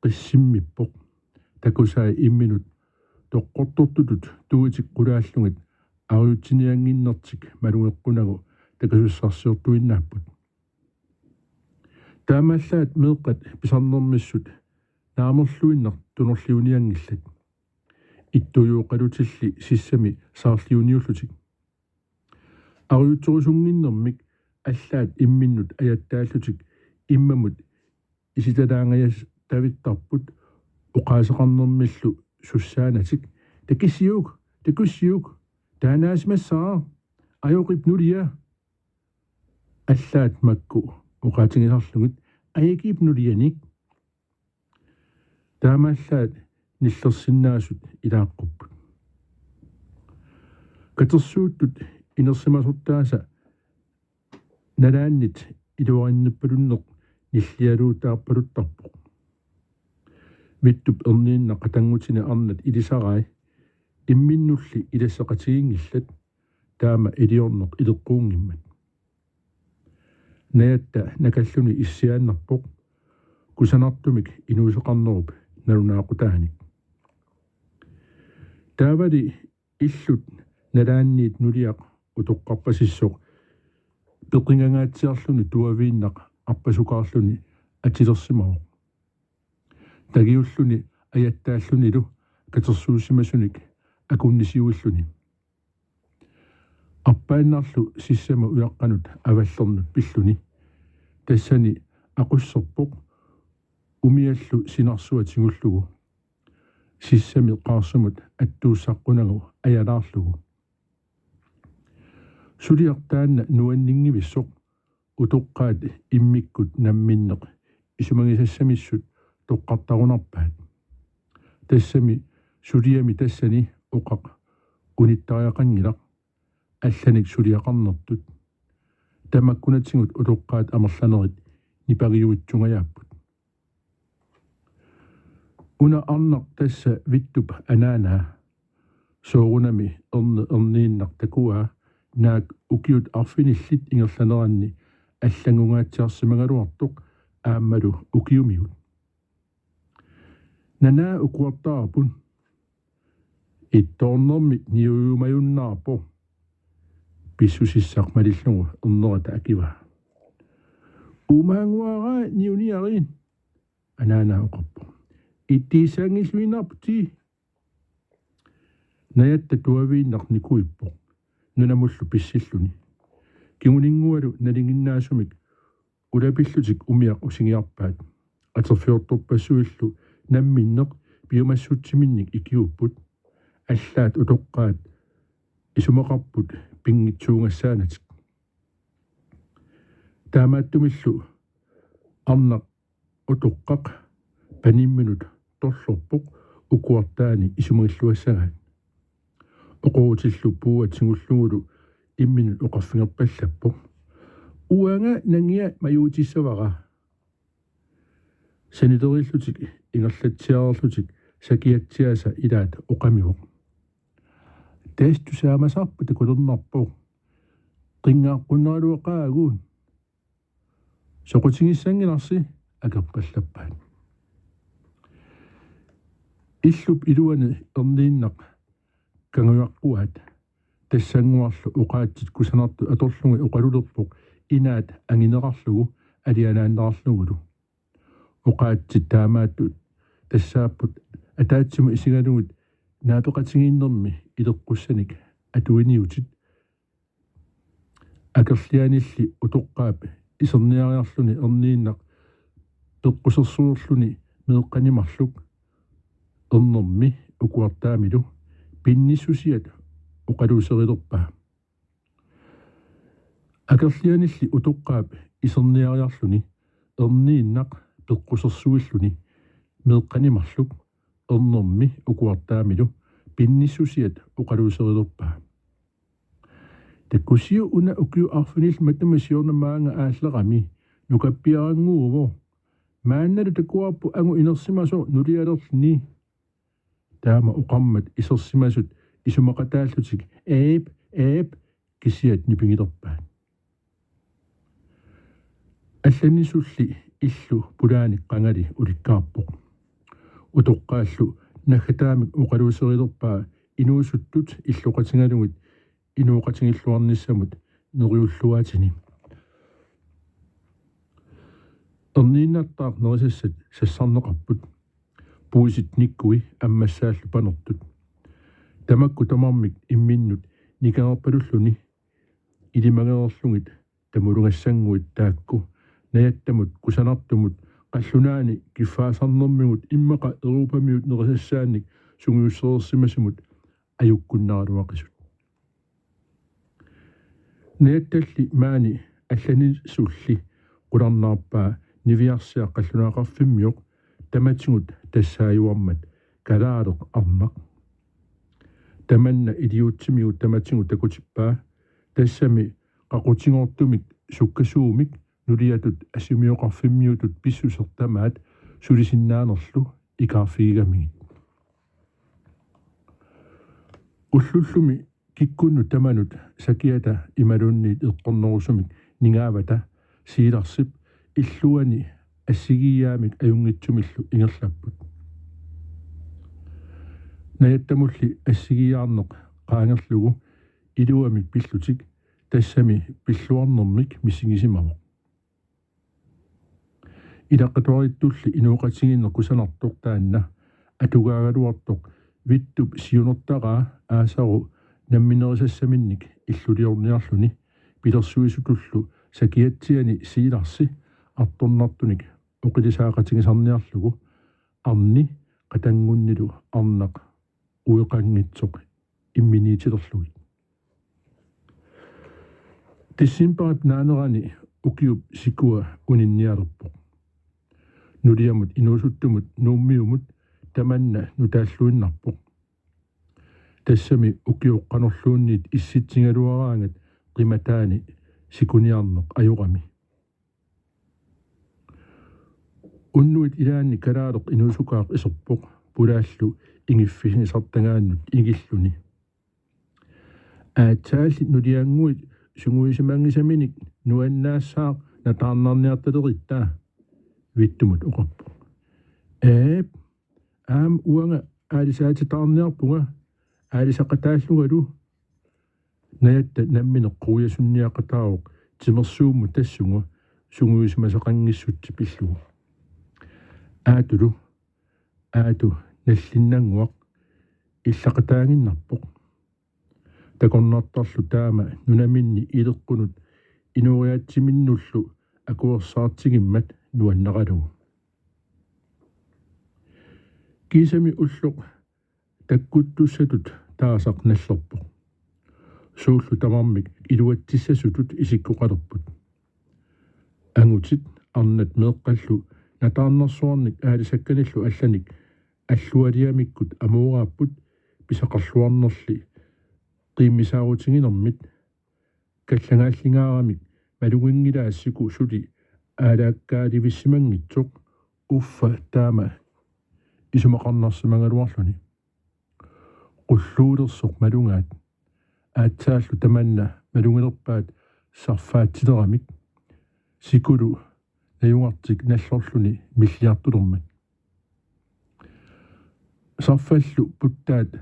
qissimmippoq. Takusai imminut toqqortortutut tuitik qulaallugit arujutsiniannginnertik malugeqqunagu takasussarsiortuinnaapput. Taamaallaat meeqqat pisarnermissut naamerluinnaq tunorliunianngillat. Ittuujooqalutilli sissami saarliuniullutik. Arujutsorusunnginnermik allaat imminnut ajattaallutik immamut isitalaangajatavittarput oqaaseqarnermillu sussaanatik: Takusiuk, takusiuk, taanaasimassaaq, ajoqip nulia. Allaat makku oqaatigisarlugit: Ajoqip nulianik. Taamaallaat nillersinnaasut ilaaqqupput. Katersuuttut inersimasortaasa nalaannit iluarinnippalunneq nillialuutaarpaluttarpoq. Vittup erniinnaq qatanngutini arnat ilisarai imminnulli ilasseqatiginngillat, taama iliorneq ileqquunngimmat. Najatta nakalluni issiaannarpoq kusanartumik inuuseqarnerup nalunaaqutaanik. Taavali illut nalaanniit nuliaq utoqqarpasissoq peqingangaatsiarluni tuaviinnaq arpasukaarluni atilersimavoq. Tagiulluni ajattaallunilu katersuussimasunik akunnisiuilluni. Arpaannarlu sissami ujaqqanut avallernut pilluni. Tassani aqusserpoq umiallu sinarsua tigullugu, sissami qaarsumut attuussaqqunagu ajalaarlugu. Suliaq taanna nuanninngivissoq utoqqaat immikkut namminneq isumagisassamissut toqqartarunarpaat. Tassami suliami tassani oqaq unittariaqanngilaq, allanik suliaqarnertut. Tamakkunatigut utoqqaat amerlanerit nipangiuitsungajaapput. Una arnaq tassa Vittup anaanaa. Soorunami erne erniinnaq takuaa naak ukiut arfinillit ingerlaneranni allanngungaatsiarsimagaluartoq aammalu ukiumigut. Nanaa ukuartaarput. Ittoornermi niujumajunnaarpoq, pissusissaq malillugu ernerata akivaa. Uumaannguaraa niuniarit, anaanaa oqarpoq. Ittiissaanngilluinnarputit. Najatta tuaviinnaq nikuippoq nunamullu pissilluni. Kinguninngualu nalinginnaasumik ulapillutik umiaq usingiarpaat. Atorfiortorpassuillu namminneq piumassutsiminnik ikiuupput. Allaat utoqqaat isumaqarput pinngitsuugassaanatik. Taamaattumillu arnaq utoqqaq panimminut torlorpoq ukuartaani isumagilluassagaat. Oqorutillu puua tigullugulu imminut oqarfigerpallappoq: Uanga nangia majuutissavara. Sanileriillutik ingerlatsiareerlutik sakiatsiaasa ilaat oqamivoq: Tassa tusaamasarput takulernarpoq. Qinngaaqqunnaraluaqaagut. Soqutigissanngilarsi, akerpallappaat. Illup iluani erniinnaq kangujaqquaat tassannguarlu oqaatsit kusanartut atorlugit oqalulerpoq inaat angineqarlugu alianaanneqarlugulu. Oqaatsit taamaattut tassaapput ataatsimut isigalugit naapeqatigiinnermi ileqqussanik atuiniutit. Akerlianilli utoqqaap iserniariarluni erniinnaq peqqusersuerluni meeqqani marluk ernermi ukuartaamilu pinnissusiat oqaluuserilerpaa. Akerlianilli utoqqaap iserniariarluni erniinnaq peqqusersuilluni meeqqani marluk ernermi ukuartaamilu pinnissusiat oqaluuserilerpaa. Takkussiuk una ukiut arfinillit matuma siorna maanga aallarami nukappiarannguuvoq. Maannalu takuarput angut inersimasoq nulialerluni. Taama oqarmat isersimasut isumaqataallutik eep, eep kisiat nipigilerpaat. Allanisulli illu pulaanik qangali ulikkaarpoq. Utoqqaallu naggataamik oqaluuserilerpaa inuusuttut illoqatigalugit inooqatigilluarnissamut neriulluaatini. Erniinnattaaq nerisassat sassarneqarput. Puisit nikkui ammassaallu panertut. Tamakku tamarmik imminnut nikangerpalulluni ilimagereerlugit tamulugassannguit taakku najattamut kusanartumut qallunaani kiffaasarnermigut immaqa Europamiut nerisassaannik sungiussereersimasumut ajukkunnaraluaqisut. Najattalli maani allanisulli qularnaarpaa niviarsiaq qallunaaqarfimmioq tamatigut tassaajuarmat kalaaleq arnaq. Tamanna iliuutsimigut tamatigut takutippaa, tassami qaqutigoortumik sukkasuumik nuliatut asimioqarfimmiutut pissuseq tamaat sulisinnaanerlu ikaarfigigamigit. Ullullumi kikkunnut tamanut sakiata imaluunniit eqqornerusumik ningaavata Siilarsip illuani assigiiaamik ajunngitsumillu ingerlapput. Najattamulli assigiiaarneq qaangerlugu iluamik pillutik tassami pilluarnermik misigisimavoq. Ilaqqatuarittulli inooqatigiinneq kusanartoq taanna atugaagaluartoq Vittup siunertaraa aasaru namminerisassaminnik illuliorniarluni pilersuisutullu sakiatsiani Siilarsi artornartunik oqilisaaqatigisarniarlugu arni qatanngunnilu arnaq ueqanngitsoq imminiitilerlugit. Decembarip naanerani ukiup sikua uninnialerpoq. Nuliamut inuusuttumut Nuummiumut tamanna nutaalluinnarpoq. Tassami ukioq qanorluunniit issitsigaluaraangat qimataani sikuniarneq ajorami. Unnuit ilaanni kalaaleq inuusukaaq iserpoq pulaallu ingiffigisartagaannut igilluni. Aatsaalli nuliannguit sungiusimanngisaminik nuannaassaaq nataarnarniartaleritta, Vittumut oqarpoq. Eep, aamma uanga aalisaatitaarniarpunga aalisaqataallungalu. Najatta nammineq quiasunniaqataavoq timersuummut tassunga sungiusimasaqanngissutsi pillugu. Aatulu, Aatu nallinnannguaq illaqataaginnarpoq. Takornartarlu taama nunaminni ileqqunut inooriaatsiminnullu akuersaartigimmat nuannaralugu. Kiisami ulloq takkuttussatut taasaq nallerpoq. Suullu tamarmik iluatsissasutut isikkoqalerput. Angutit arnat meeqqallu nataarnersuarnik aalisakkanillu allanik allualiamikkut amooraapput pisaqarluarnerli qiimmisaarutiginermit. Kallangaalingaaramik maluginngilaat siku suli aalaakkaalivissimanngitsoq, uffa taama isumaqarnarsimagaluarluni. Qulluulersoq malugaat. Aatsaallu tamanna malugilerpaat sarfaatsileramik. Sikulu najugartik nallorluni milliartulermat. Sarfallu puttaat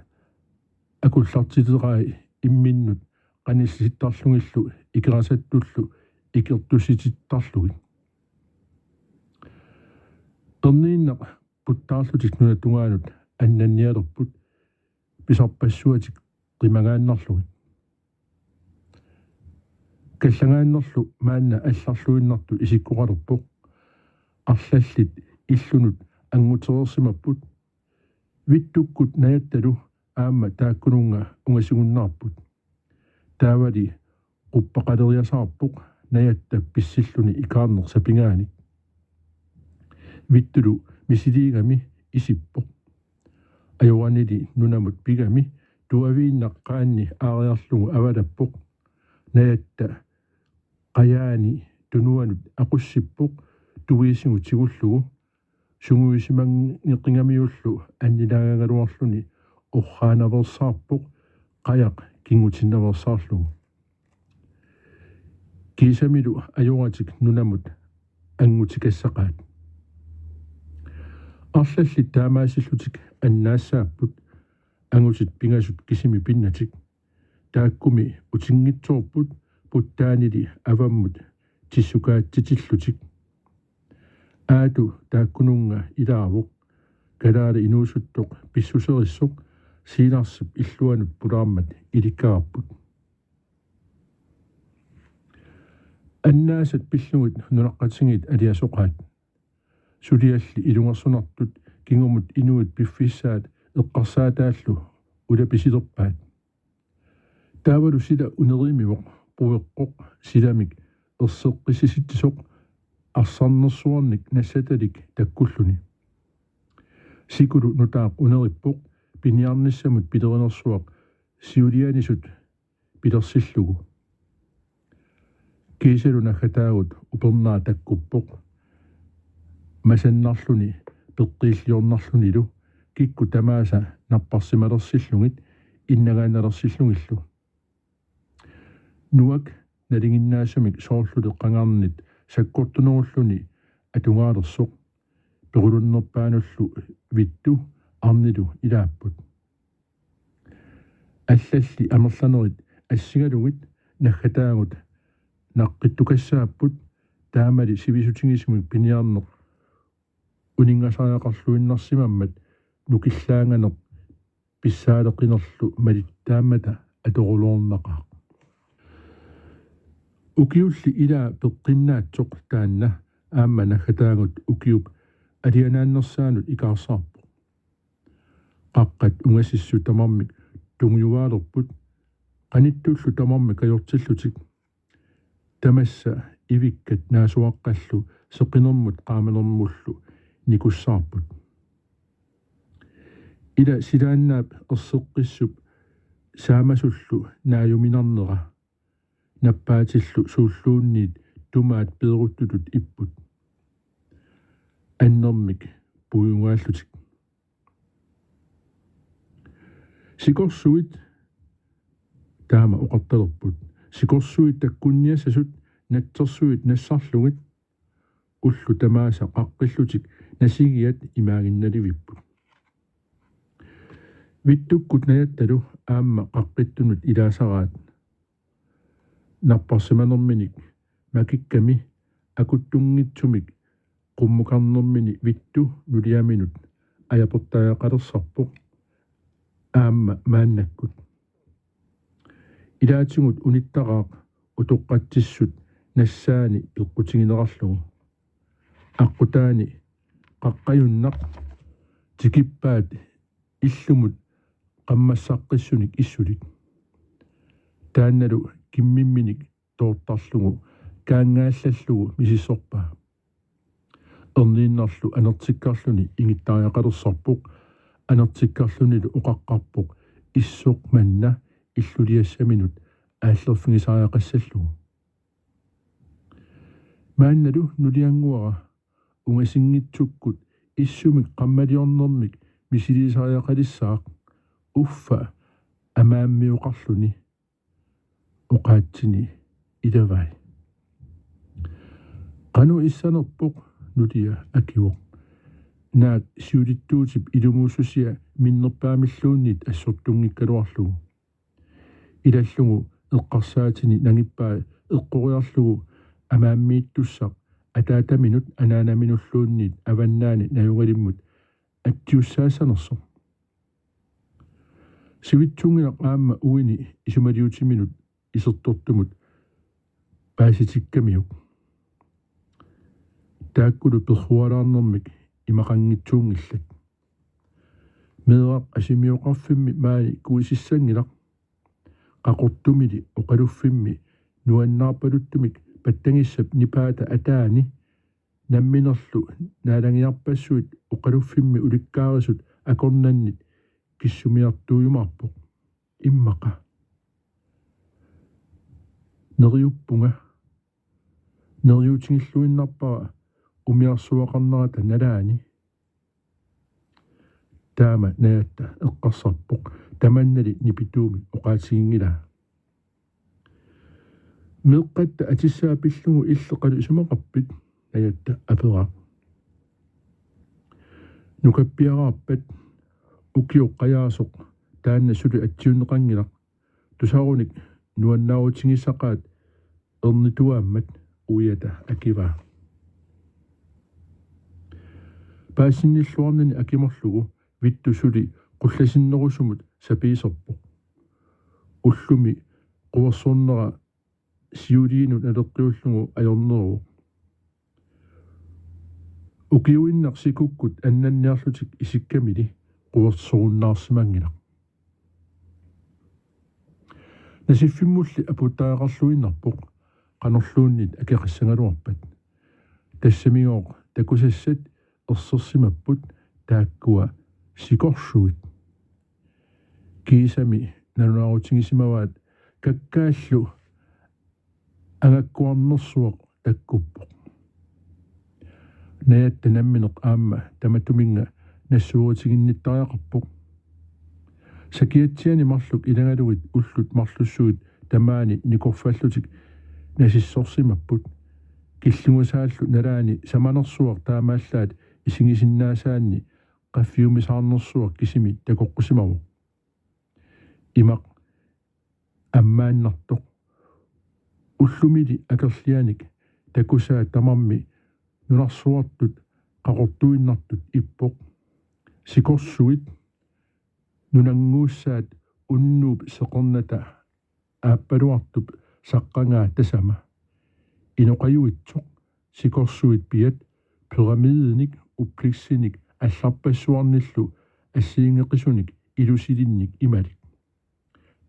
akullartiterai imminnut qanillisittarlugillu ikerasattullu ikertussitittarlugit. Erniinnaq puttaarlutik nunatungaanut annannialerput pisarpassuatik qimagaannarlugit. Kallagaannerlu maanna allarluinnartut isikkoqalerpoq. Arlallit illunut angutereersimapput. Vittukkut Najattalu aamma taakkununnga ungasigunnaarput. Taavali quppaqaleriasaarpoq Najatta pissilluni ikaarneq sapigaanik. Vittulu misiliigami isippoq. Ajoranili nunamut pigami tuaviinnaq qaanni aariarlugu avalappoq. Najatta qajaani tunuanut aqussippoq tuiisigut tigullugu. Sungiusimanngeqigamiullu annilaagagaluarluni orraanaveersaarpoq qajaq kingutinnaveersaarlugu. Kiisamilu ajoratik nunamut anngutikassaqaat. Arlallit taamaasillutik annaassaapput angutit pingasut kisimi pinnatik. Taakkumi utinngitsoorput puttaanili avammut tissukaatsitillutik. Aatu taakkununnga ilaavoq, kalaaleq inuusuttoq pissuserissoq, siilarsip illuanut pulaarmat ilikkagarput. Annaasat pillugit nunaqqatigiit aliasoqaat. Sulialli ilungersunartut kingumut inuit piffissaat eqqarsaataallu ulapisilerpaat. Taavalu sila unerimivoq pueqqoq silamik erseqqissisitsisoq arsarnersuarnik nassatalik takkulluni. Sikulu nutaaq unerippoq piniarnissamut pilerinersuaq siulianisut pilersillugu. Kiisalu naggataagut upernaaq takkuppoq. Masannarluni peqqiilliornarlunilu kikkut tamaasa napparsimalersillugit innagaannalersillugillu. Nuak nalinginnaasumik soorluli qangarnit sakkortunerulluni atugaalersoq. Perulunnerpaanullu Vittu arnilu ilaapput. Allalli amerlanerit assigalugit naggataagut naqqittukassaapput, taamali sivisutigisumik piniarneq uninngasariaqarluinnarsimammat nukillaanganeq pissaaleqinerlu malittaammata atoruloornaqaaq. Ukiulli ilaa peqqinnaatsoq taanna aamma naggataagut ukiup alianaannersaanut ikaarsaarpoq. Qaqqat ungasissut tamarmik tungiuaalerput, qanittullu tamarmik kajortillutik. Tamassa ivikkat naasuaqqallu seqinermut qaamanermullu nikussaarput. Ila silaannaap erseqqissup saamasullu naajuminarnera nappaatillu suulluunniit tumaat peeruttutut ipput. Annermik puiugaallutik. Sikorsuit, taama oqartalerput. Sikorsuit takkunniassasut natsersuit nassarlugit, ullut tamaasa qaqqillutik nasigiat imaaginnalivipput. Vittukkut Najattalu aamma qaqqittunut ilaasaraat. Napparsimanerminik makikkami akuttunngitsumik qummukarnermini Vittu nuliaminut ajaportariaqalersarpoq aamma maannakkut. Ilaatigut unittaraaq utoqqatsissut nassaani peqqutiginerarlugu. Aqqutaani qaqqajunnaq tikippaat illumut qammassaqqissunik issulik. Taannalu kimmimminik toortarlugu kaanngaallallugu misissorpaa. Erniinnarlu anertikkarluni ingittariaqalersarpoq, anertikkarlunilu oqaqqarpoq issoq manna illuliassaminut aallerfigisariaqassallugu. Maannalu nuliannguara ungasinngitsukkut issumik qammaliornermik misiliisariaqalissaaq, uffa amaammioqarluni oqaatsini ilavai. Qanoq issanerpoq, nulia akivoq. naak siulittuutip ilumuussusia minnerpaamilluunniit assortunngikkaluarlugu. Ilallugu eqqarsaatini nangippaa eqqoriarlugu amaammiittussaq ataataminut anaanaminulluunniit avannaani najugalimmut atsiussaassanersoq. Sivitsunnginnaq aamma uini isumaliutiminut isertortumut paasitikkamiuk. Taakkulu perrualaarnermik imaqanngitsuunngillat. Meeraq asimioqarfimmi maani kuisissanngilaq. Qaqortumili oqaluffimmi nuannaarpaluttumik pattagissap nipaata ataani namminerlu naalagiarpassuit oqaluffimmi ulikkaarisut akornannit kissumiartuujumaarpoq. Immaqa neriuppunga. Neriuutigilluinnarpara umiarsuaqarnerata nalaani. Taama Najatta eqqarsarpoq, tamannali nipituumik oqaatiginngilaa. Meeqqatta atissaa pillugu illeqalu isumaqarpit? Najatta aperaaq. Nukappiaraarpat ukioq qajaasoq taanna suli atsiunneqanngilaq. Tusarunik nuannaarutigissaqaat ernituaammat, Uiata akivaa. Paasinnilluarnini akimorlugu Vittu suli qullasinnerusumut sapiiserpoq. Ullumi quersornera siuliinut naleqqiullugu ajorneruvoq. Ukiuinnaq sikukkut annanniarlutik isikkamili quersorunnaarsimanngilaq. Nasiffimmulli apuuttariaqarluinnarpoq qanorluunniit akeqassagaluarpat. Tassamigooq takusassat ersersimapput, taakkua sikorsuit. Kiisami nalunaarutigisimavat kakkaallu angakkuarnersuaq takkuppoq. Najatta nammineq aamma tamatuminnga nassuerutiginnittariaqarpoq. Sakiatsiani marluk ilagalugit ullut marlussuit tamaani nikorfallutik nasissorsimapput. Killigusaallu nalaani samanersuaq taamaallaat isigisinnaasaanni qaffiumisaarnersuaq kisimi takoqqusimavoq. Imaq ammaannartoq. Ullumili akerlianik takusaat tamarmi nunarsuartut qaqortuinnartut ippoq. Sikorsuit nunannguussaat unnuup seqernata aappaluartup saqqagaa tasama. Inoqajuitsoq, sikorsuit piat pyramidenik upliksinik allarpassuarnillu assigiinngeqisunik ilusilinnik imalik.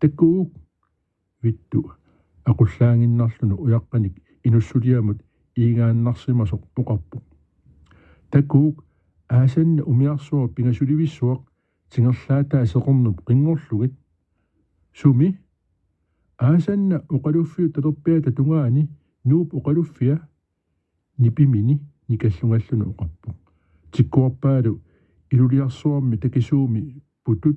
Takuuk! Vittu aqullaaginnarluni ujaqqanik inussuliamut iigaannarsimasoq oqarpoq. Takuuk, aasanna umiarsuaq pingasulivissuaq tingerlaataa seqernup qinngorlugit. Sumi? Aasanna oqaluffiup talerpiata tungaani, Nuup oqaluffia. Nipimini nikallungalluni oqarpoq. Tikkuarpaalu iluliarsuarmi takisuumi putut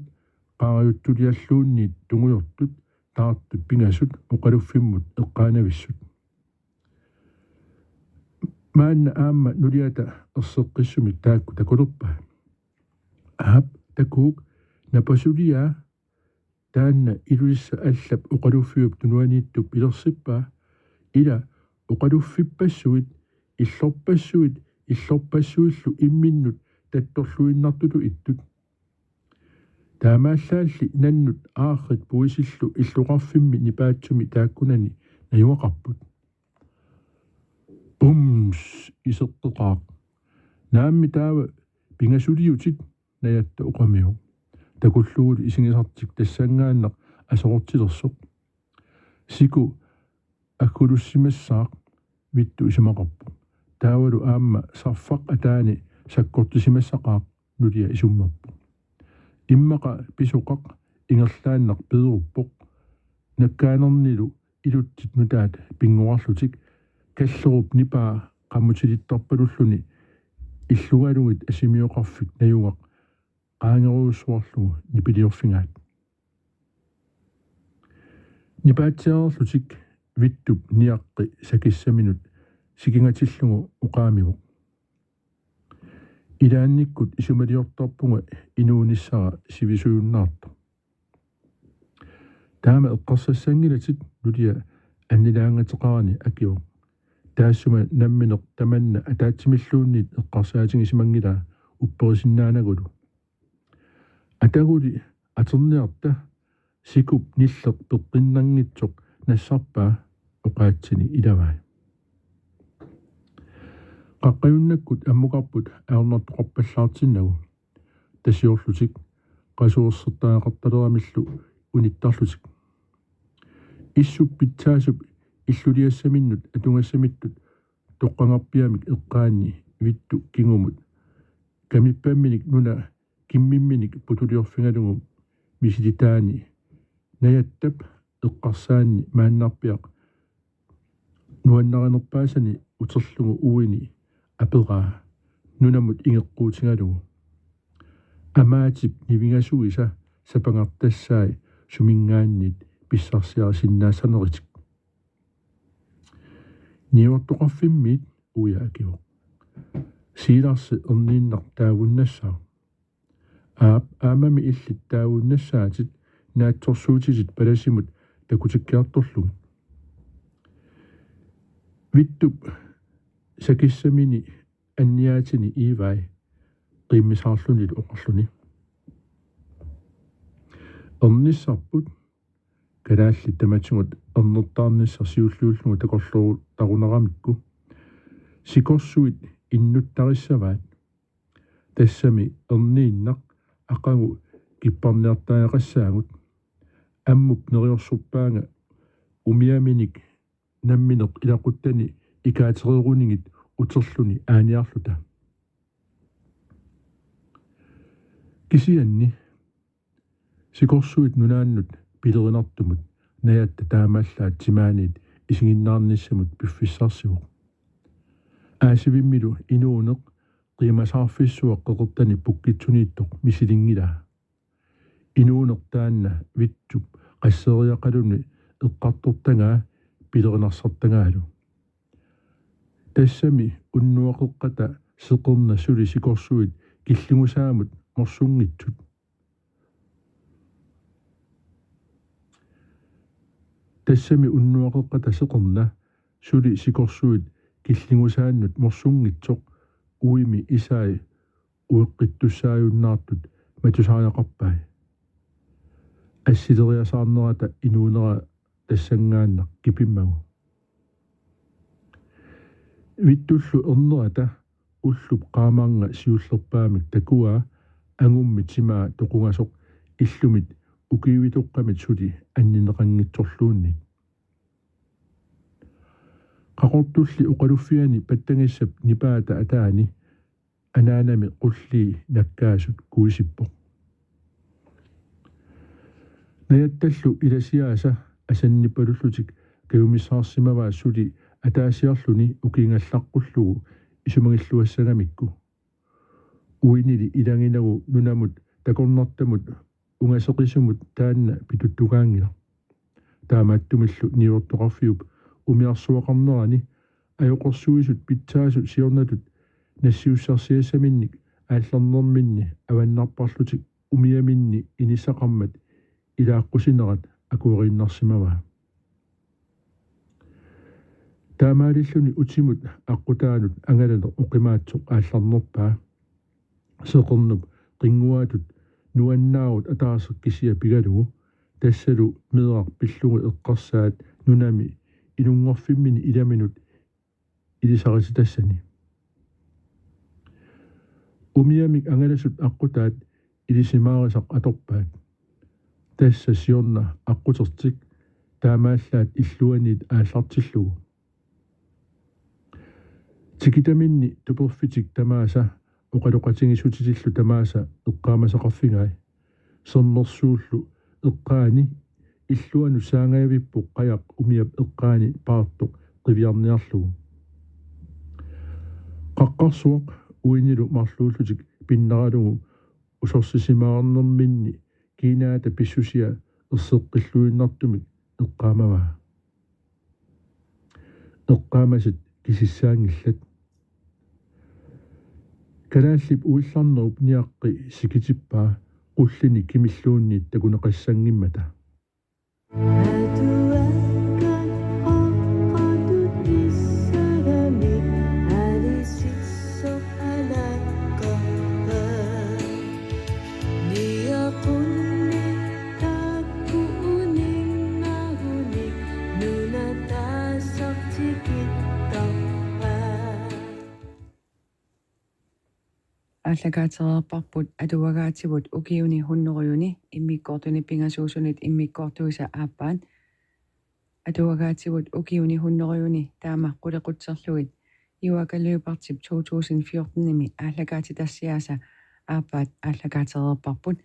qaarajuttulialluunniit tungujortut taartut pingasut oqaluffimmut eqqaanavissut. Maanna aamma nuliata erseqqissumik taakku takulerpai. Aap, takuuk, napasuliaa. Taanna Ilulissat allap oqaluffiup tunuaniittup pilersippaa. Ila oqaluffippassuit, illorpassuit, illorpassuillu imminnut tattorluinnartutut ittut. Taamaallaalli nannut aarrit puisillu illoqarfimmi nipaatsumi taakkunani najugaqarput. Ums, iseqqeqaaq. Naammi taava pingasuliutit, Najatta oqamiuk. Takullugulu isigisartik tassanngaannaq aserortilersoq. Siku aggulussimassaaq, Vittu isumaqarpoq. Taavalu aamma sarfaq ataani sakkortisimassaqaaq, nulia isummerpoq. Immaqa pisoqaq ingerlaannaq peeruppoq. Nakkaanernilu ilutsit nutaat pinnguarlutik kallerup nipaa qamutilittarpalulluni illugalugit asimioqarfik najugaq qaangerujussuarlugu nipiliorfigaat. Nipaatsiareerlutik Vittup niaqqi sakissaminut sikingatillugu oqaamivoq. Ilaannikkut isumaliortarpunga inuunissara sivisujunnaartoq. Taama eqqarsassanngilatit, nulia annilaangateqarani akivoq. Taassuma nammineq tamanna ataatsimilluunniit eqqarsaatigisimanngilaa upperisinnaanagulu. Ataguli atorniarta sikup nilleq peqqinnanngitsoq nassarpaa oqaatsini ilavai. Qaqqajunnakkut ammukarput ajornartoqarpallaartinnagu. Tasiorlutik qasuersertariaqartaleramillu unittarlutik. Issup pitsaasup illuliassaminnut atugassamittut toqqagarpiamik eqqaanni Vittu kingumut kamippamminik nuna kimmimminik putuliorfigalugu misilitaani Najattap eqqarsaanni maannarpiaq nuannarinerpaasani uterlugu uini aperaa nunamut ingeqquutigalugu: Amaatip nivingasuisa sapangartassai suminngaanniit pissarsiarisinnaassaneritik? Niuertoqarfimmiit? Uia akivoq. Siilarsi erniinnaq taavunnassaaq. Aap, aammami illit taavunnassaatit naatsorsuutitit palasimut takutikkiartorlugit. Vittup sakissamini anniaatini iivai qiimmisaarlunilu oqarluni: Ernissarput. Kalaallit tamatigut ernertaarnissaq siulliullugu takorluutarunaramikku sikorsuit innuttarissavat. Tassami erniinnaq aqagu kipparniartariaqassaagut. Ammup neriorsorpaanga umiaminik nammineq ilaquttani ikaatereerunigit uterluni aaniarluta. Kisianni sikorsuit nunaannut pilerinartumut Najatta taamaallaat timaaniit isiginnaarnissamut piffissarsivoq. Aasivimmilu inuuneq qiimasaarfissuaq qeqertani pukkitsuniittoq misilinngilaa. Inuuneq taanna Vittup qasseeriaqaluni eqqartortagaa pilerinarsartagaalu. Tassami unnuaqeqqata seqerna suli sikorsuit killigusaamut morsunngitsut. Tassami unnuaqeqqata seqerna suli sikorsuit killigusaannut morsunngitsoq uimi isai ueqqittussaajunnaartut matusariaqarpai. Assileriasaarnerata inuunera tassanngaannaq kipimmagu. Vittullu ernerata ullup qaamarnga siullerpaamik takuaa angummi timaa toqugasoq illumit ukiivitoqqamit suli annineqanngitsorluunniit. Qaqortulli oqaluffiani pattagissap nipaata ataani anaanami qullii nakkaasut kuisippoq. Najattallu ilasiaasa asannippalullutik kajumissaarsimavaa suli ataasiarluni ukiingallaqqullugu isumagilluassagamikku. Uinili ilaginagu nunamut takornartamut ungaseqisumut taanna pituttugaanngilaq. Taamaattumillu niuertoqarfiup umiarsuaqarnerani ajoqersuisut pitsaasut siornatut nassiussarsiassaminnik aallarnerminni avannarparlutik umiaminni inissaqarmat ilaaqqusinerat akueriinnarsimavaa. Taamaalilluni utimut aqqutaanut angalaneq oqimaatsoq aallarnerpaa. Seqernup qinnguaatut nuannaarut ataaseq kisiat pigalugu, tassalu meeraq pillugu eqqarsaat nunami inunngorfimmini ilaminut ilisarititassani. Umiamik angalasut aqqutaat ilisimaarisaq atorpaat. Tassa siorna aqqutertik taamaallaat illuaniit aallartillugu. Tikitaminni tuperfitik tamaasa oqaloqatigiissutitillu tamaasa eqqaamasaqarfigai. Sermersuullu eqqaani illuanut saangajavippoq qajaq umiap eqqaani paartoq qiviarniarlugu. Qaqqarsuaq uinilu marluullutik pinnaralugu usorsisimaarnerminni kiinaata pissusia erseqqilluinnartumik eqqaamavaa. Eqqaamasit kisissaanngillat. Kalaallip Uillarnerup niaqqi sikitippaa qullini kimilluunniit takuneqassanngimmata. Aallakaatereerparput atuagaatigut ukiuni hunnorujuni immikkoortuni pingasuusunit immikkoortuisa aappaat. Atuagaatigut ukiuni hunnorujuni taama qulequtserlugit Juaaka Lyberthip to tusind fjortenimi aallakaatitassiaasa aappaat aallakaatereerparput.